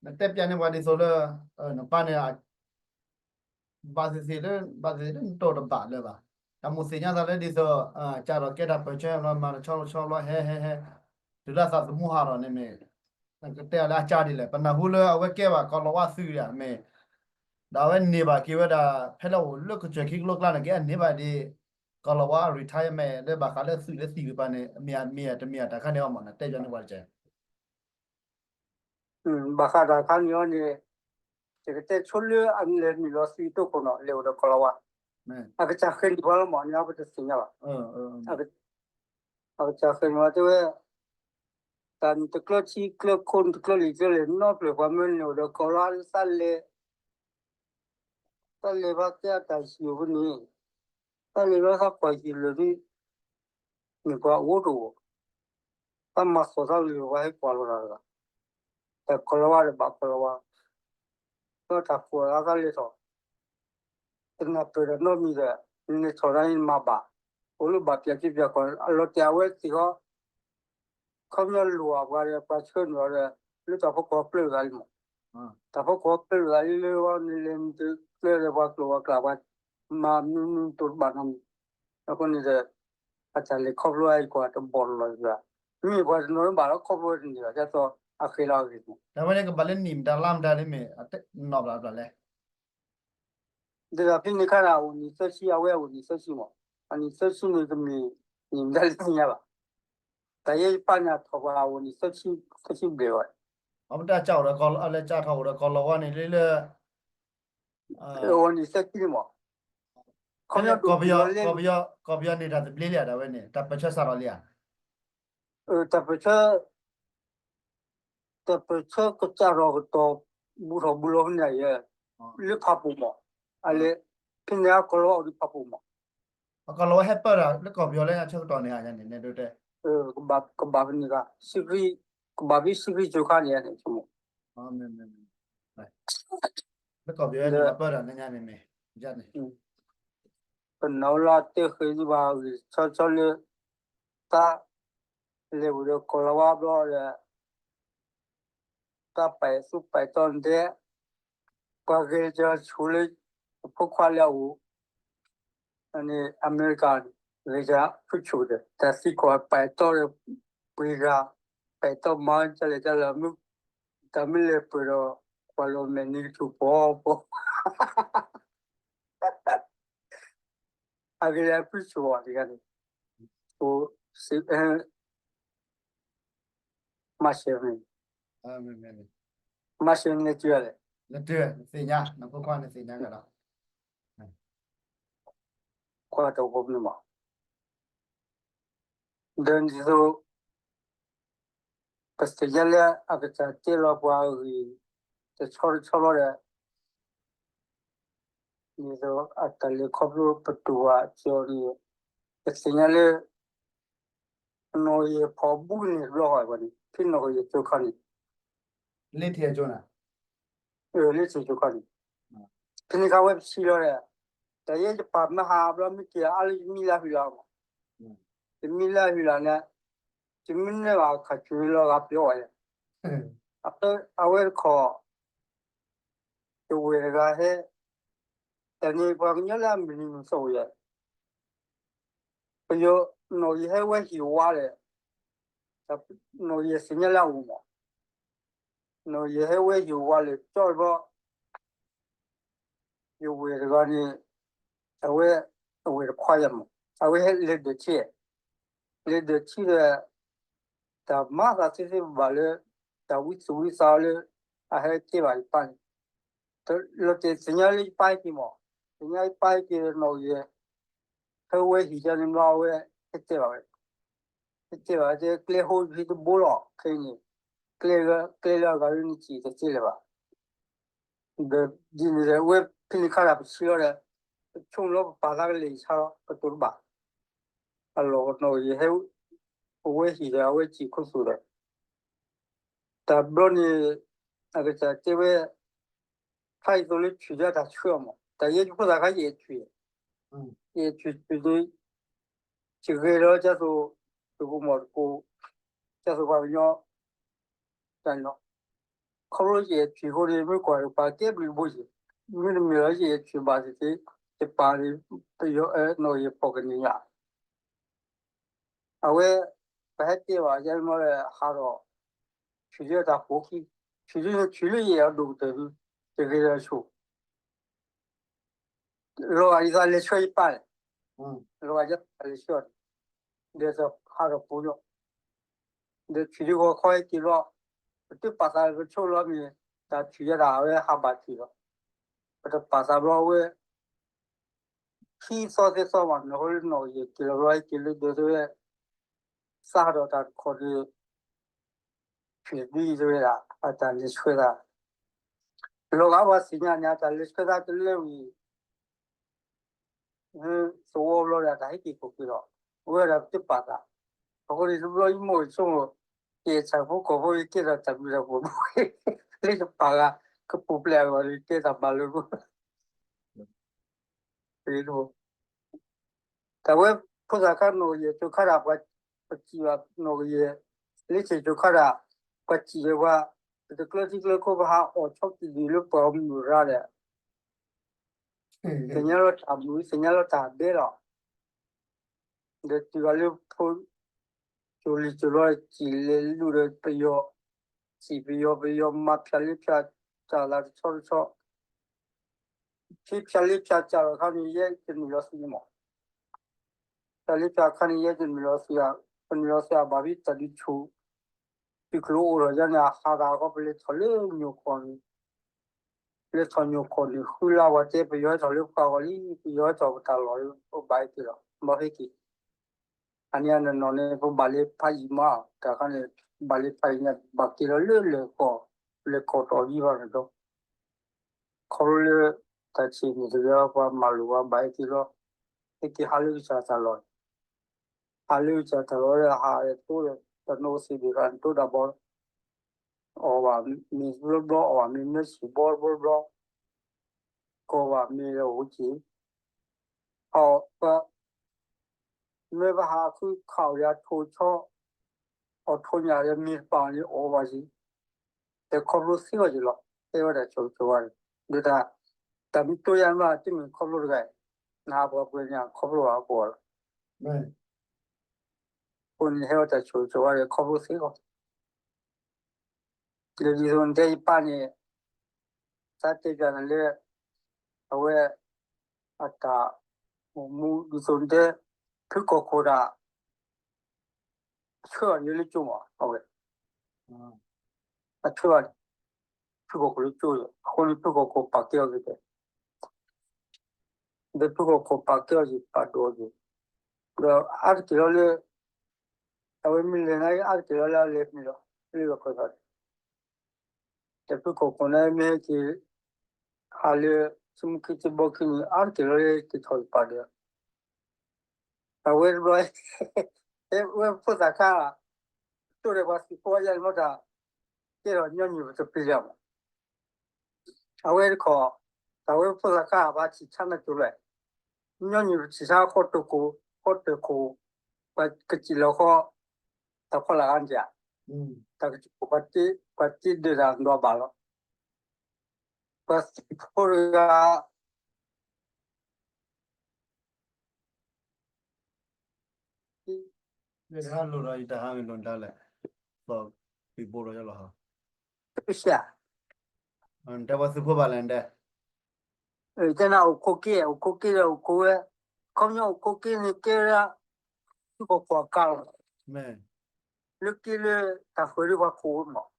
နတဲပျးန့ၢ်ပှၤဒ်သိးလၢ, နပၢ်န့ၣ်, ဘၣ်သ့ၣ်သ့ၣ်လၢ, ဘၣ်သ့ၣ်သ့ၣ်လၢနတိၢ်တဘၣ်လၢၤဘၣ်, တၢ်မိၣ်သ့ၣ်ညါသးလၢဒ်သိး, ကၢ်ဒီးကဲတၢ်ပၢၢ်ဆၢလီၤ မၤတဆီတဆီဘျီဟဲဟဲဟဲ, တုၤလၢသးသမူဟးထီၣ်န့ၣ်မ့ၢ်, နကတဲအီၤလၢအကၢ်ဒ်လဲၣ် ပနၢ်ဟူလၢအဝဲကဲဘၣ်ကီၤလၤဝါသုးဒၣ်မ့ၢ် ဒီးအဝဲန့ၢ်ဘၣ်က့ၤဝဲဒၣ် ဖဲလၢအိၣ်လၢကစၢၢ်ခံကလိကျါန့ၣ် ကဲန့ၢ်ဘၣ်ဒ် ကီၤလၤဝါ retirement လၢဘၣ်ဃးလၢသုးလၢသံၣ်တဖၣ်န့ၣ် မ့ၢ်ဧါတမ့ၢ်ဧါ တၢ်ခါန့ၣ်အီၤမး နတဲယၤန့ၢ်ပှၤတက့ၢ်. ဘၣ်ဃးတၢ်ခါန့ၣ်အီၤန့ၣ် ယကတဲဆိလၢအလဲၤနုာ်လီၤသုးအတီခိၣ်နီၤ လဲၤအိၣ်ဒီးကီၤလၤဝါ အကစၢ်ဃဲၤန့ၢ်ပှၤလီၤမး န့ၣ်အီၤပတသ့ၣ်ညါဘၣ်. အကစၢ်ဃဲၤန့ၢ်ပှၤတဲဝဲ တၢ်နတကျၢထံကျၢခိၣ် နတကျၢလံာ်ကျၢလဲၢ် နီဖျၢၣ်ပှၤမၢနုာ်အိၣ်ဒီးကီၤလၤဝါလၢသးလဲၤ သးလဲၤဘၣ်တဲအတၢ်ဟံၣ်အိၣ်ဖဲန့ၣ် သးလဲၤဘၣ်သးကွၢ်ဟံၣ်လၢာ်ဒ် မ့ၢ်ပှၤအိၣ်တအိၣ် သးမၤသီၣ်သးကလုၢ်ပှၤဟဲကွၢ်လီၤတၢ်တဂၤ တၢ်ကီၤလၤဝါဒီးဘၣ်ကီၤလၤဝါ ဒီးတၢ်ကိးအသးလဲၤထီၣ် တနၢ်ပၢၢ်ဒီးနီတမံၤဒီး နလဲၤထီၣ်ဒၣ်န့ၣ်မၤဘၣ် အိၣ်လၢဘၣ်ပျၢ်က့ပျၢ်ကီၢ် အလီၤတဲာ်အဝဲသ့ၣ်ဃီ ခီပညီလိၣ်ဘၣ်ပှၤဒီး ပှၤဆှၢနုာ်အီၤဒီး လၢတၢ်ဖီခိၣ်ကျၢၢ်တဂၤလံမး တၢ်ဖီခိၣ်ကျၢၢ်တဂၤလံလၢနလဲၤနတကျၢဒီးပှၤကျိာ်ပှၤကျးပှၤ မၤမနုၤမနုၤတိၢ်တဘၣ်နီတမံၤ အဃိန့ၣ်ဒီး အတၢ်လဲၤခီဖျိအံၤကွၢ်တဘီၣ်လီၤလီၤ မ့မ့ၢ်ပှၤတနီၤဘၣ်လီၤခီဖျိတန့ၢ်ဘၣ် ဒ်သိးအဃဲၤလီၤအဂ့ၢ်န့ၣ် တၢ်ဝဲန့ၣ်ကဘၣ်လၢနံၣ်မတၤလါမတၤလၢမ့ၢ် နီၢ်ဘျီဘျီလဲၣ် ဒီးဖဲန့ၣ်ခါဒီး အအိၣ်နံၣ်သၢဆံ အဝဲအအိၣ်နံၣ်သၢဆံမး, အနံၣ်သၢဆံန့ၣ်တမ့ၢ်နံၣ်မတၤလၢသ့ၣ်ညါဘၣ်. တၢ်ယဲယပာ်န့ၢ်အထီၣ်ပှၤအအိၣ်နံၣ်သၢဆံ, သၢဆံဘျဲၣ်ဝဲ, အဝဲတၢ်ကၢ်အိၣ်ဒီးကီၢ်လီၤ အလဲၤကၢ်ထီၣ်အိၣ်ဒီးကီၢ်လီၤဝါန့ၣ်လၢလၢ အဝဲန့ၣ်သၢဆံန့ၣ်မး, ခီပညီဒိၣ်ပူၤလီၤလၢ ကီၢ်ပယီၤန့ၣ်တၢ်သဘျ့လံဧါ တၢ်ဝဲန့ၣ် တၢ်ပၢၢ်ဆၢစးထီၣ်လံဧါ, တၢ်ပၢၢ်ဆၢ တၢ်ပၢၢ်ဆၢကစးထီၣ်ကတီၢ် ဘူးထီၣ်ဘူးလီၤဖဲန့ၣ်ယဲ လၢဖးပူၤမး, အလဲၤ ဖဲန့ၣ်အကီၢ်လီၤဝါအိၣ်ဒီးဖးပူၤမး, အကီၢ်လီၤဝါဟဲပၢၢ်တၢ်လၢကီၢ်ပယီၤလၢအဆၢကတီၢ်န့ၣ်ဧါန့ၣ် နဲဒိတဲ ကဘၣ်ဖဲန့ၣ်က ကဘၣ်ဖဲဆံခွံကယၤခါန့ၣ်န့ၣ် လၢကီၢ်ပယီၤန့ၣ်ပၢၢ်တၢ်လၢညါန့ၣ်မ့ၢ် ယန့ၣ် ပနီၢ်လၢတၢ်ဃ့ဘၣ်ဂ့ၤဆီဆီလၢ တၢ်လဲၤဝဲဒီးကီၢ်လီၤဝါဘျီဒီး တၢ်ပာ်သူၣ်ပာ်သးန့ၣ်တဲ ပှၤဂဲၤကီၤဆိလၢ အဖိခွါလၢအအိၣ် န့ၣ် အမဲရကၤ ဂဲၤကီၤဖုၣ်ဆိဒီး တၢ်သံကွၢ်ပာ်သးဒီး ပှ့ၤဂၤ ပာ်သးမၤကလဲၣ်ကလဲၣ် တၢ်မ့ၢ်လဲၤပှဲၤဒီး ကွၢ်လီၤမဲာ်နံၤကထူၣ်ပီပီ အဂ့ၢ်လၢအဖုၣ်ဆိအီၤတဂၤန့ၣ် အိၣ် မၤရှဲမ့ၢ် မၤရှဲမ့ၢ်လဲၤတုၤလဲၣ် လဲၤတုၤ နသ့ၣ်ညါ နဖိခွါနသ့ၣ်ညါကဒီး ကွၢ်တၢ်ဖိမုၣ်မး ဒီးဒ်သိး ပသ့ၣ်ညါလၢအကစၢ်တဲလီၤပှၤအဂ့ၢ် တဆီတဆီဘျီဒီး ဒ်သိးအတၢ်လဲၤခီဖျိပတူၢ်ဘၣ်ကီၤန့ၣ် ပသ့ၣ်ညါလၢ နီၣ်ဂံၢ်ဖီၣ်ဘူးန့ၣ်တဘျီဃီန့ၣ် ဖဲနီၣ်ဂံၢ်ကၠိခါန့ၣ် လ့ထံကၠိနၤ လ့ထံကၠိခါန့ၣ် ဖဲန့ၣ်ခါဝဲပဆံလီၤဒီး တၢ်ယဲယပာ်မဟါဘျီမ့ၢ်က့ၤအါလၢယမံလၢဟုလီၤမး ယမံလၢဟုလီၤန့ၣ် ယမံန့ၢ်ဘၣ်ခးဆူလီၤဂာ်ပျီဝဲ အဝဲတခီ တဝဲၢ်တဂၤဟဲ တၢ်န့ၣ်ပှၤကညီလၢအမုၢ်နံၤမုၢ်သီယဲ ပယီၤ နီၣ်ဂံၢ်ဟဲဝဲဟံၣ်ဝါဒီး နီၣ်ဂံၢ်သ့ၣ်ညါလၢအအိၣ်မး နီၣ်ဂံၢ်ဟဲဝဲဟံၣ်ဝါလၢကၠီတဘျီ ယဝဲၢ်တဂၤန့ၣ် အဝဲ အဝဲၢ်တခွါယဲမး အဝဲဟဲလဲၤဒၢးထံ လဲၤဒၢးထံဒီး တၢ်မၤသးသ့သ့ဘၣ်လၢ တၢ်ဝံသူၣ်ဝံသးလၢ အဟဲကဲဘၣ်ယပၢ်န့ၣ် လီၤတဲာ်သ့ၣ်ညါလၢယပၢ်ဟဲက့ၤမး သ့ၣ်ညါယပၢ်ဟဲက့ၤဒီးနီၣ်ဂံၢ် ဟဲဝဲဟံၣ်ယဲန့ၣ်ဘျီအဝဲ ဟဲတဲဘၣ်ဝဲ ဟဲတဲဘၣ်တဲကျဲဟိဟံၣ်တဘိလီၤ ခဲအံၤန့ၣ် ကျဲလၢအဂၤလၢနစံၣ်တသ့လၢၤဘၣ် ဒီးဒ်န့ၣ်ဒီး အဝဲဖဲန့ၣ်ခါဒီးပဆံလီၤဒီး ပဆိကမိၣ်လီၤပပာ်သးကလဲၤဆါလီၤ ပတိၢ်တဘၣ် အလီၢ်နီၣ်ဂံၢ်ဟဲ အဝဲဟံၣ်ဒီးအဝဲစံၣ်ခိၣ်သူၣ်ဒီး တၢ်ဘျီန့ၣ် အကစၢ်တဲဝဲ ဖးအံၤသိးလၢဆွံၣ်ဒၢတၢ်ဆှၢအီၤမး တၢ်ယဲယဖိသၣ်ခါယအဲၣ်ဆွံၣ် ယအဲၣ်ဆွံၣ်ဆွံၣ်ဒီး ယဂဲၤဒီးကသိး တကိးမီၢ်တကိး ကသိးပှၤကညီ တၢ်န့ၣ်လီၤ ခီဖျိယအဲၣ်ဆွံၣ်အဃိန့ၣ် မ့ၢ်ကွၢ်ဒီးပှၤကဲဘျုးတဘိယဲၢ် မ့တမ့ၢ်လၢယအဲၣ်ဆွံၣ်ဘၣ်သ့ၣ်သ့ၣ် ယပာ်န့ၣ် ပယီၤနီၣ်ဂံၢ်ဖီၣ်ကန့ၢ်ယၤ အဝဲ ပဟဲတဲဘၣ်ယဲမ့ၢ်လၢဟးဒီး ဆွံၣ်ဒၢတၢ်ဃိခံ ဆွံၣ်ဒၢဆွံၣ်လၢယအဲၣ်အဒိၣ်ကတၢၢ်ဒု တဂ့ၤဒီးဆိ လီၤဂာ်ဒ်သိးလဲၤဆှၢယပၢ်န့ၣ် လီၤဂာ်ယပၢ်လဲၤဆှၢအီၤန့ၣ် ဒီးဟးဒီးပူၤလီၤ ဒီးဆွံၣ်ဒၢဂီၤခီဟဲက့ၤဘျီ ပတပာ်သးလၢပဆိကမိၣ်လီၤမ့ၢ် တၢ်ဆွံၣ်ယဲဒၣ်အဝဲဟးဘၣ်ဆွံၣ်လီၤ ပတပာ်သးဘျီအဝဲ ခံသီသၢသီဘၣ် နီၢ်ဟိလၢနီၢ်ဂံၢ်က့ၤလီၤဘျီဟဲက့ၤလၢဒၢးတဲဝဲ သးဒီးတၢ်တခီဒီး ဆွံၣ်ဒုတဲဝဲဒၣ် အတၢ်လဲၤဆှၢသး လီၤဂာ်ပှၤသ့ၣ်ညါန့ၣ် အတၢ်လဲၤဆှၢသးတလၢဝံၤ သဝီဘျီဒီးတၢ်ဟဲက့ၤကိးက့ၤလီၤ အဝဲဒၣ်ပတပာ်သး အဃိန့ၣ်တဘျီယမိၢ်ဆိကမိၣ် ယအဲၣ်ဆၣ်ဖိကီၢ်ဖိယကဲထီၣ်တၢ်ဘျုးတၢ်ဖှိၣ် လၢယပာ်ဂၤ ကပူၤဖျဲးအဂီၢ်ဒီးကဲတၢ်မၤလိ တၢ်ဝဲဖိသၣ်ခါနီၣ်ဂံၢ်ကၠိခါဒၣ် ပှၤစံၣ်ဘၣ်နီၣ်ဂံၢ် လၢဆ့ၣ်ကၠိခါဒၣ် ပှၤစံၣ်ဝဲပှၤ ပတကျၢထံကျၢခိၣ် ပဟးအီၣ်ဆီကံၣ်ဒုၣ်လၢပှၤမုၢ်ရါဒီး သ့ၣ်ညါလီၤတၢ်မုာ် သ့ၣ်ညါလီၤတၢ်ဒဲးလီၤ. ဒီးတုၤဂၤလၢဖိ ကၠိလံၤကၠိလီၤ စံၣ်လဲၤလူၤဒီးပယီၤ စံၣ်ပယီၤ ပယီၤမၤဖၠးလ့ဖၠးကၠၢ်သးတဆီတဆီ ဖဲဖၠးလ့ဖၠးကၠၢ်လီၤအခါန့ၣ် ယဲတနုာ်လီၤသံမး ဖၠးလ့ဖၠးအခါန့ၣ် ယဲတနုာ်လီၤသံ တနုာ်လီၤသံအဘၣ်ဖဲတၢ်ဒုးဆူၣ် သုးကျိၤအိၣ်ထီၣ်ယါန့ၣ် အဟးသးအဂီၢ် ပလဲၤထီၣ်လၢညိၣ်ခီၣ်န့ၣ်, လဲၤထီၣ်ညိၣ်ခီၣ်န့ၣ် ဃုလါဝဲတဲ ပယီၤဟဲထီၣ်လၢပှၤဂီၢ်လံ, ပယီၤဟဲထီၣ်ပတၢ်လီၢ်လၢ ပဘၣ်ဟဲက့ၤလီၤ ဘၣ်ဟဲက့ၤ. အန့ၣ်အနီၢ်နီၢ်န့ၣ် ပဘၣ်လၢဖးယံာ်မး, တၢ်ခါန့ၣ် ဘၣ်လၢဖးယံာ်န့ၣ် ဘၣ်က့ၤလီၤလၢလဲၤကီၢ်, လဲၤကီၢ်တီၢ်ဒံးဘၣ်န့ၣ်ဒီး ခီဖျိလၢ တၢ်ဆံးန့ၣ်တဂ့ၤ ပှၤမၤလိာ်ဝဲဘၣ်ဟဲက့ၤလီၤ, ဟဲက့ၤဟးလၢကစၢ်တၢ်လီၢ်, ဟးလၢကစၢ်တၢ်လီၢ်လၢဟးတိၢ်ဒီး တၢ်နိသ့ၣ်ဒံးဃာ်န့ၣ်တိၢ်ဒၣ်ဘီလီၤ, အီၣ်ဘၣ်မ့ၤတဘျီဘျီ အီၣ်ဘၣ်မ့ၤမ့ၢ်စံၣ်ဘီတဘျီဘျီ, ကီၢ်ဘၣ်မ့ၤလၢဟိက့ၤ အီၣ်ပှၤ မ့ၢ်ပဟးဃုခးအီၣ်ယၤထိၣ်ဆီ, အီၣ်ထိၣ်ညၣ်ဒီးမ့ၢ်တပာ်အီၤန့ၣ်အီၣ်ဘၣ်ယံၤ, တခီဖျိသ့အီၤယံၤလီၤ, တဲဝဲဒၣ်ဆိၣ်ဆိၣ်ဝါန့ၣ်, ဒီးတၢ်, တၢ်မ့ၢ်တိၢ်ယါမး တမ့ၢ်ခီဖျိတဂၤအံၤ, နဟးပှၤပှဲၤန့ၣ် ခီဖျိဘၣ်ကီၢ်လီၤ, အဃိန့ၣ်ဟဲဝဲတၢ်ဆိၣ်ဆိၣ်ဝါန့ၣ် ခီဖျိသ့အီၤ ဒီးဒ်သိးနတဲယပၢ်န့ၣ် သးတဲပျးနၤလၢ အဝဲ အတၢ် အိၣ်မူဒ်သိးနတဲ ဖုကီၢ်ခိၣ်တၢ် အဆှၢအီၤန့ၣ်လၢကၠိမး အဝဲ အဆှၢအီၤန့ၣ် ဖုကီၢ်ခိၣ်လၢကၠိ, အဃိန့ၣ် ဖုကီၢ်ခိၣ်ပာ်ကဲအီၤက့ၤတဲ ဒီးဖုကီၢ်ခိၣ်ပာ်ကဲအီၤက့ၤ ပာ်ဒိၣ်အီၤက့ၤ, ဒီးအါတက့ၢ်လီၤလၢ အဝဲမ့ၢ်လဲၤန့ၣ် အါတက့ၢ်လီၤလၢအလဲၤမံၤလီၤ လၢလီၢ်ခီၣ်သးန့ၣ်, ဒီးဖုကီၢ်ခိၣ်န့ၣ်မ့ၢ်ဟဲက့ၤ ဟးလၢ ဆူမူခ့သ့ၣ်ဘီခံန့ၣ် အါတက့ၢ်လီၤလၢက့ၤထီၣ်က့ၤပာ်ဒီး အဝဲတဘျီ ဝဲဖိသၣ်ခါ တိၢ်ဒီးပှၤသံၣ်ဖိအယါန့ၣ်မ့ၢ်တၢ် ကဲထီၣ်ညီနုၢ်ပတပျံၤလၢၤမး, အဝဲတခီ တၢ်ဝဲဖိသၣ်ခါ ပှၤဆံၣ်ဆါနၢ်ကၠိလဲၣ်, ညီနုၢ်ပဆံၣ်ဆါဃီတၢ်ခိၣ် ဃီတၢ်ခိၣ် ပှၤကစံၣ်လီၤဃီ တၢ်ဖီလာ်ဂၤန့ၣ်ဧါ, တၢ်ကစံၣ်ခိၣ် ပှၤတ့ဒၢးတၢ်ဒွးဘၣ်လီၤ, ပှၤသံၣ်ဖိတဂၤ မ့ၢ်တဟးလိာ်ဒီး ယတဟးမ့ၢ်လိာ်နတၢ်လဲၣ်, သီၣ်ဖံးဘိဒီးယလီၤဟး, တဲဝဲသုးဖိဘၣ်လဲၣ်တဲ, တဲနၤအိၣ်ခိးက့ အိၣ်ခိးက့ဒီးအိၣ်ခိးဝဲ, ခီပညီအိၣ်ခိးက့န့ၣ်ကဲဝဲဒၣ် ဖုကီၢ်ခိၣ်အကါလီၤ, လၢက့လၢတၢ်ဃၢၤဒ်ပှၤခိၣ်မး,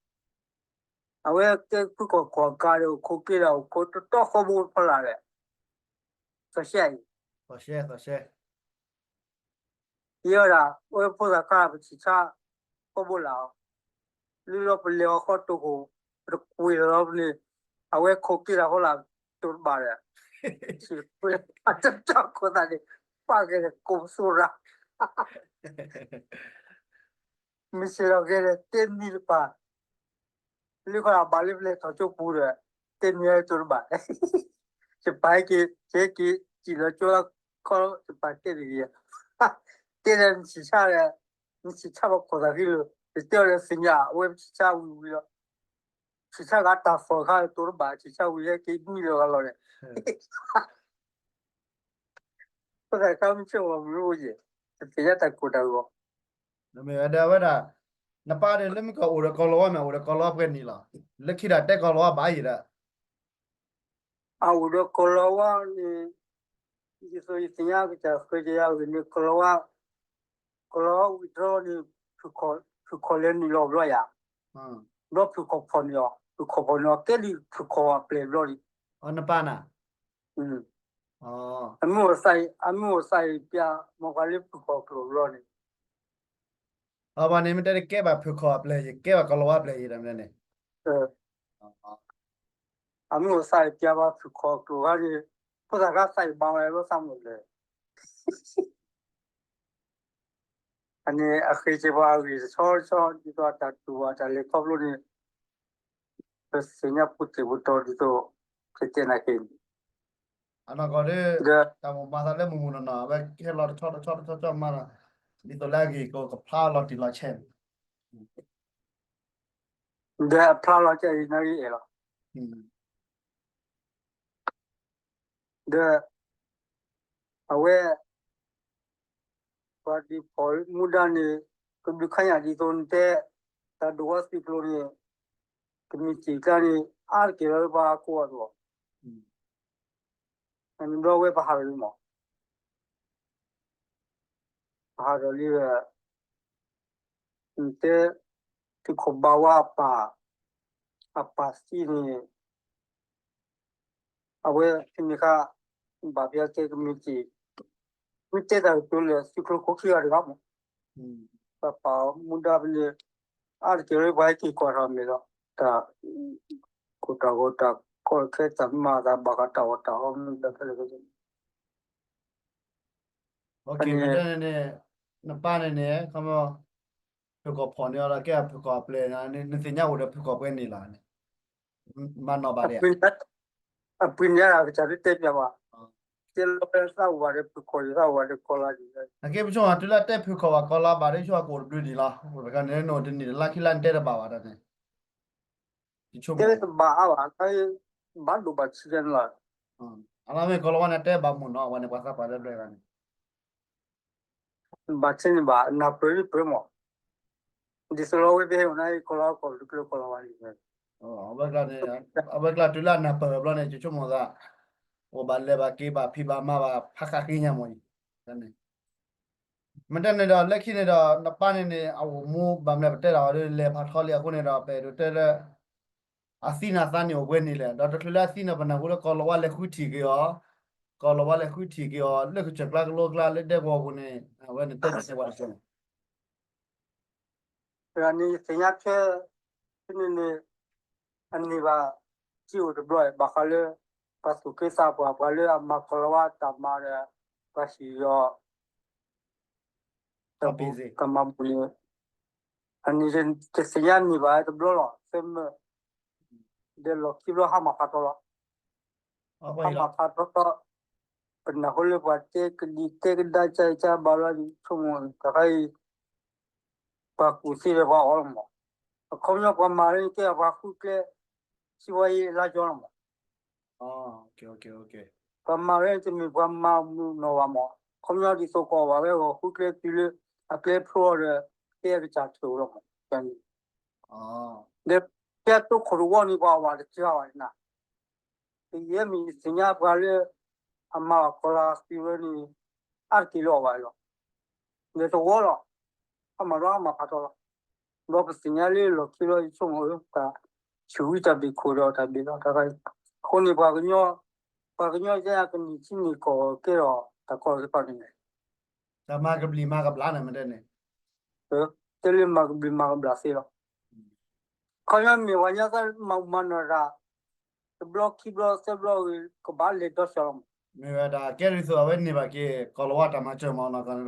အဝဲကဲဖုကီၢ်ခိၣ်အကါဒီးအိၣ်ခိးက့ဒီးအိၣ်ခိးတတီဃီဘိဖီလာ်ဒီး သီၣ်ရှဲအံၤ ယဲဒၣ် အဝဲဖိသၣ်ခါ ပဆံၣ်ဆါ ဃီဘိလာ်အီၤ, လၢလီၤပလဲၤအီၤဃီတိၢ်ခိၣ် ပတကွံာ်လီၤပန့ၣ်, အဝဲခိးက့တၢ်ဃီလာ် တိၢ်တဘၣ်ဒီး ဆံၣ်တကွံာ် အတတီခိၣ်သးန့ၣ် ပာ်က့ၤဒီးကိးပသူရၣ် မ့ၢ်စ့ၢ်လီၤက့ၤဒီး တဲမံၤတပၤ လၢခီအဘၣ်လၢပလဲၤထီၣ်ကၠိပူၤဒီး တဲမံၤအတိၢ်တဘၣ်, ယပာ်ဟဲက့ၤ ယဟဲက့ၤစံၣ်လီၤကၠိခီ ယပာ်တဲတဂ့ၤ, တဲဒီးနဆံၣ်ဆါဒီး နဆံၣ်ဆါပှၤခိၣ်သးဃံလၢာ် ယတဲအီၤဒီးသ့ၣ်ညါ အဝဲပဆံၣ်ဆါဝံၤဝံၤလီၤ, ဆံၣ်ဆါဂၤတၢ်သီၣ်ခါတိၢ်တဘၣ် ဆံၣ်ဆါဝံၤဟဲက့ၤမံလီၤဂၤလီၤဒီး ဖိသၣ်ခါမ့ၢ်ဆၢဝဲမုၢ်အိၣ်ယဲၢ်, တသ့ၣ်ညါတၢ်ကိၢ်တၢ်ဂီၤ, မ့ၢ်ဝဲဒၣ်ဝဲဒၣ်, နပၢ်ဒီးလၢမုၢ်ကီၢ်အိၣ်ဒီးကီၢ်လီၤဝါမ့ၢ် အိၣ်ဒီးကီၢ်လီၤဝါပှဲၤနံၣ်လီၤ, လၢခံဒီးတဲကီၢ်လီၤဝါဘၣ်ယံၤဒီး, အအိၣ်ဒီးကီၢ်လီၤဝါန့ၣ်, ဒ်သိးယသ့ၣ်ညါကစၢ်ဃဲကယၤအဂ့ၢ်န့ၣ် ကီၢ်လီၤဝါ, ကီၢ်လီၤဝါဝံၤတြီန့ၣ်, ဖုၣ်ခီၣ်လဲၤနုာ်လီၤဘျီယၤ, ဘျီဖုၣ်ခီၣ်ဖီၣ်န့ၢ်အီၤ, ဖုၣ်ခီၣ်ဖီၣ်န့ၢ်အီၤ ကဲဒ်ဖုၣ်ခီၣ်အပျဲၢ်ဘျီလံ, နပၢ်နၤ အမ့ၢ်အိၣ်သးအံၤ အမ့ၢ်အိၣ်သးအံၤပျၢ် မ့ၢ်ပှၤလၢဖုၣ်ခီၣ်ကျိၤဘျီန့ၣ်, အဘၣ်န့ၣ် မ့ၢ်တဲတကဲဘၣ်ဖုၣ်ခီၣ်အပျဲၢ် ယကဲဘၣ်ကီၢ်လီၤဝါပျဲၢ်ယံၤဒီးမ့ၢ်န့ၣ်, အမ့ၢ်အိၣ်သးအံၤပျၢ်ဘၣ်ဖုၣ်ခီၣ်ကျိၤခါန့ၣ်, ဖိသၣ်ခါသးအံၤဘၣ်ဝဲလၢသးမုၣ်လဲၣ် အန့ၣ်အဃ့စ့ၢ်ပှၤအဂ့ၢ်တဆီတဆီ ဒ်သိးအတၢ်တူၢ်ဘၣ်တၢ်လဲၤခီဖျိန့ၣ်, ပသ့ၣ်ညါပူၤတ့ၢ်ပူၤတီၤဒ်သိး ကတဲနၤက့ၤန့ၣ်, အနီၢ်ကီၢ်ဒီး တၢ်မိၢ်မၤသးလၢမုၢ်မုၢ်နီၢ်နီၢ် အဝဲကဟဲလီၤတဆီတဆီတဆီတဆီမးနီၤ, ဒ်သိးလၢအဂ့ၢ်ကီကဖျါလီၤတံၢ်လီၤဆဲးန့ၣ် ဒီးအဖျါလီၤကဲအံၤနဂ့ၢ်အဲၣ်လီၤ. ဒီး အဝဲ ပှၤဒုးဖီၣ်မူဒါန့ၣ် ကဘျုးခါညၣ်ဒ်သိးနတဲ တၢ်ဒိၣ်ဝဲသံကျိၤန့ၣ် ကမံးတံာ်ကျါန့ၣ် အါတက့ၢ်လၢပှၤကိးဂၤဒဲး အန့ၣ်ဘျီဝဲပဟးထီၣ်လံမး ပဟးထီၣ်လံဒီး နတဲ သုးခိၣ်ဘၣ်ဝါအပၢ်, အပၢ်သံန့ၣ် အဝဲဖဲန့ၣ်အခါ ဘၣ်ဖဲအကဲကမံးတံာ်, မ့ၢ်တဲတၢ်ကတိၤလၢသုးကျိၤခိၣ်ခံဂၤတဂၤမး, ပှၤပာ်မူဒါဖဲန့ၣ် အါတက့ၢ်လၢပှၤဟဲက့ၤကွၢ်ထီၣ်မ့ၢ်ဒီး တၢ် ခိၣ်တၢ်ဂီၤတၢ်ကီခဲတၢ်မၤတၢ်ဘၣ်ဃးတၢ်အီၣ်တၢ်အီမ့ၢ်ဒီးဖဲလဲၣ် မ့ၢ်တဲန့ၣ်န့ၣ် နပၢ်န့ၣ်န့ၣ် ဖုၣ်ကိာ်ဖီၣ်န့ၢ်အီၤဒီးကဲဖုၣ်ကိာ်အပျဲၢ်န့ၣ် နသ့ၣ်ညါအိၣ်ဒီးဖုၣ်ကိာ်ပှဲၤန့ၣ်လီၤန့ၣ်, မၤနီၣ်ဘၣ်ဒံးဧါ, အပှ့ၤန့ၣ် အကစၢ်ဒုးတဲပျးဘၣ်, တဲလီၤဖဲသးအိၣ်ဘၣ်ဒီးဖုၣ်ကိာ် သးအိၣ်ဘၣ်ဒီးကီၢ်လါန့ၣ်, အကဲပဆိကမိၣ်တုၤလၢတဲဖုၣ်ကိာ်ဘၣ်ကီၢ်လါဘၣ်ဒီး ဆိကမိၣ်ကအိၣ်တဘျုးဒံးလီၤ, တခါန့ၣ် နအိၣ်တနံၣ်တလါခံလါနတဲတဘၣ်ဘၣ်တၢ်န့ၣ် တဲတဘၣ်အါဘၣ်, ဘၣ်ဒိဘၣ်ထံးန့ၣ်လီၤ, အလီၤမ့ၢ်ကီၢ်လါဝါန့ၣ်တဲဘၣ်မုၢ်နီၤ ဝဲန့ၣ်ပှၤသးပှၢ်လၢဘျဲၣ်ဂၤန့ၣ် ဘၣ်ဆ့န့ၣ်ဘၣ် နၢ်ပၢၢ်ဒ်ပၢၢ်မး, ဒ်သိးလီၤဝဲပဟဲအိၣ်နၤအံၤ ကီၢ်လါကီၢ်တကျၢၤကီၢ်လါဝါန့ၣ်, အဝဲကျါန့ၣ် အဝဲကျါတုၤလၢအနၢ်ပၢၢ်ဘျီန့ၣ် ကဆိကမိၣ်သး အိၣ်ဘၣ်လဲၤဘၣ်က့ၤဘၣ်ဖံးဘၣ်မၤဘၣ်ဖးဃးဃ့ညါမးအံၤ, မ့ၢ်တဲန့ၣ်ဒီး လၢခံန့ၣ်ဒီး နပၢ်န့ၣ်န့ၣ် အအိၣ်မူဘၣ်မနုၤပတဲတၢ်အီၤဒီး လဲၤဖးထီလံအဃိန့ၣ်ဒီး ပအဲၣ်ဒိးတဲလၢ အသံန့ၣ်အသးန့ၣ်အိၣ်ပှဲၤန့ၣ်လဲၣ်, ဒီးတချုးလၢအသံန့ၣ် ပနၢ်ဟူလၢကီၢ်လီၤဝါလဲၤဃုထံၣ်က့ၤအီၤ, ကီၢ်လီၤဝါလဲၤဃုထံၣ်က့ၤအီၤ လၢကစၢၢ်ကျါကလိကျါလၢဒဲကဝီၤပူၤန့ၣ် အဝဲန့ၣ်တဲတၢ်စ့ၢ်ဝဲတကဲန့ၣ် တဂၤန့ၣ်သ့ၣ်ညါထွဲ ဖဲန့ၣ်န့ၣ် အန့ၢ်ဘၣ် စ့အိၣ်တဘျီ ဘၣ်ဃးလၢ ပှၤသူၣ်က့သးပှၢ် ပှၤလၢအမၤကီၢ်လီၤဝါတၢ်မၤဒီး ပှၤဟံၣ်ဒီး တၢ်မၤဘူၣ်န့ၣ် အန့ၣ်တသ့ၣ်ညါန့ၢ်ဘၣ်တဘျီလီၤ သၢမၢ ဒီးလီၢ်ခံဘျီဟါမၢ်ဖးထီလီၤ ဟါမၢ်ဖးထီလီၤ ပနၢ်ဟူလၢပှၤတဲကဒံတဲကဒါကၢ်ကၢ်ဘၣ်လီၤ ဆိကမိၣ်တခါအံၤ ပှၤကူၣ်သ့ဒီးပှၤအီၣ်လီၤမး, အခီပညီပှၤမၤလၢကဲပှၤဃုကျဲ စံးဝဲအံၤလါကၠီလီၤမး, ပှၤမၤလၢတမ့ၢ်ပှၤမၤမုာ်နီၢ်ဘၣ်မး, အခီပညီဒ်သိးကအီၣ်ဘၣ်ဝဲဂီၢ်ဃုကျဲတုၤလၢ အကျဲဖျိအီၤဒီး ကဲအကစၢ်ထုးလီၤမး, ဒီး ကဲတိခိၣ်တဝီန့ၣ် ပှၤအီၣ်ဘၣ်တကၢဘၣ်နၤ ပယဲၢ်မ့ၢ်သ့ၣ်ညါပှၤလၢ အမၤအီၣ်ကီၢ်လၢအသံဝဲန့ၣ် အါတက့ၢ်လၢအီၣ်ဘၣ်လီၤ. ဒီးတဝီလီၤ. ဟါမၢ်လီၤဟါမၢ်ဖးထီလီၤ. ဒီးပသ့ၣ်ညါလၢလီၢ်ခံလီၤ ယဆိကမိၣ်တၢ်ဆူၣ်ဝံတၢ်ဘ့ၣ်ခိၣ်ဒီးတၢ်ဘ့ၣ်လီၤတခါအံၤ, အဃိန့ၣ် ပှၤကညီ ပှၤကညီယဲအကနံၣ်ဆံန့ၢ်ကီၢ်ကဲဒီးတၢ်ကီၢ်သ့ၣ်တဖၣ်န့ၣ် တၢ်မၤကဘျံးမၤကဘျါန့ၣ်မ့ၢ်တဲန့ၣ်, တဲလၢမၤကဘျံးမၤကဘျါသ့လီၤ. ခီပညီမ့ၢ်ပှၤကညီသးမၤမၤနီၢ်တၢ် တဘျီခံဘျီသၢဘျီဂ့ၤ ကဘၣ်လဲၤဒီးစှၤလီၤမး. မ့ၢ်ဝဲဒၣ်ကဲဒ်သိးအဝဲန့ၢ်ဘၣ်က့ၤ ကီၢ်လီၤဝါတၢ်မၤစၢၤမးနီၢ်ကီၢ်န့ၣ်ဒီး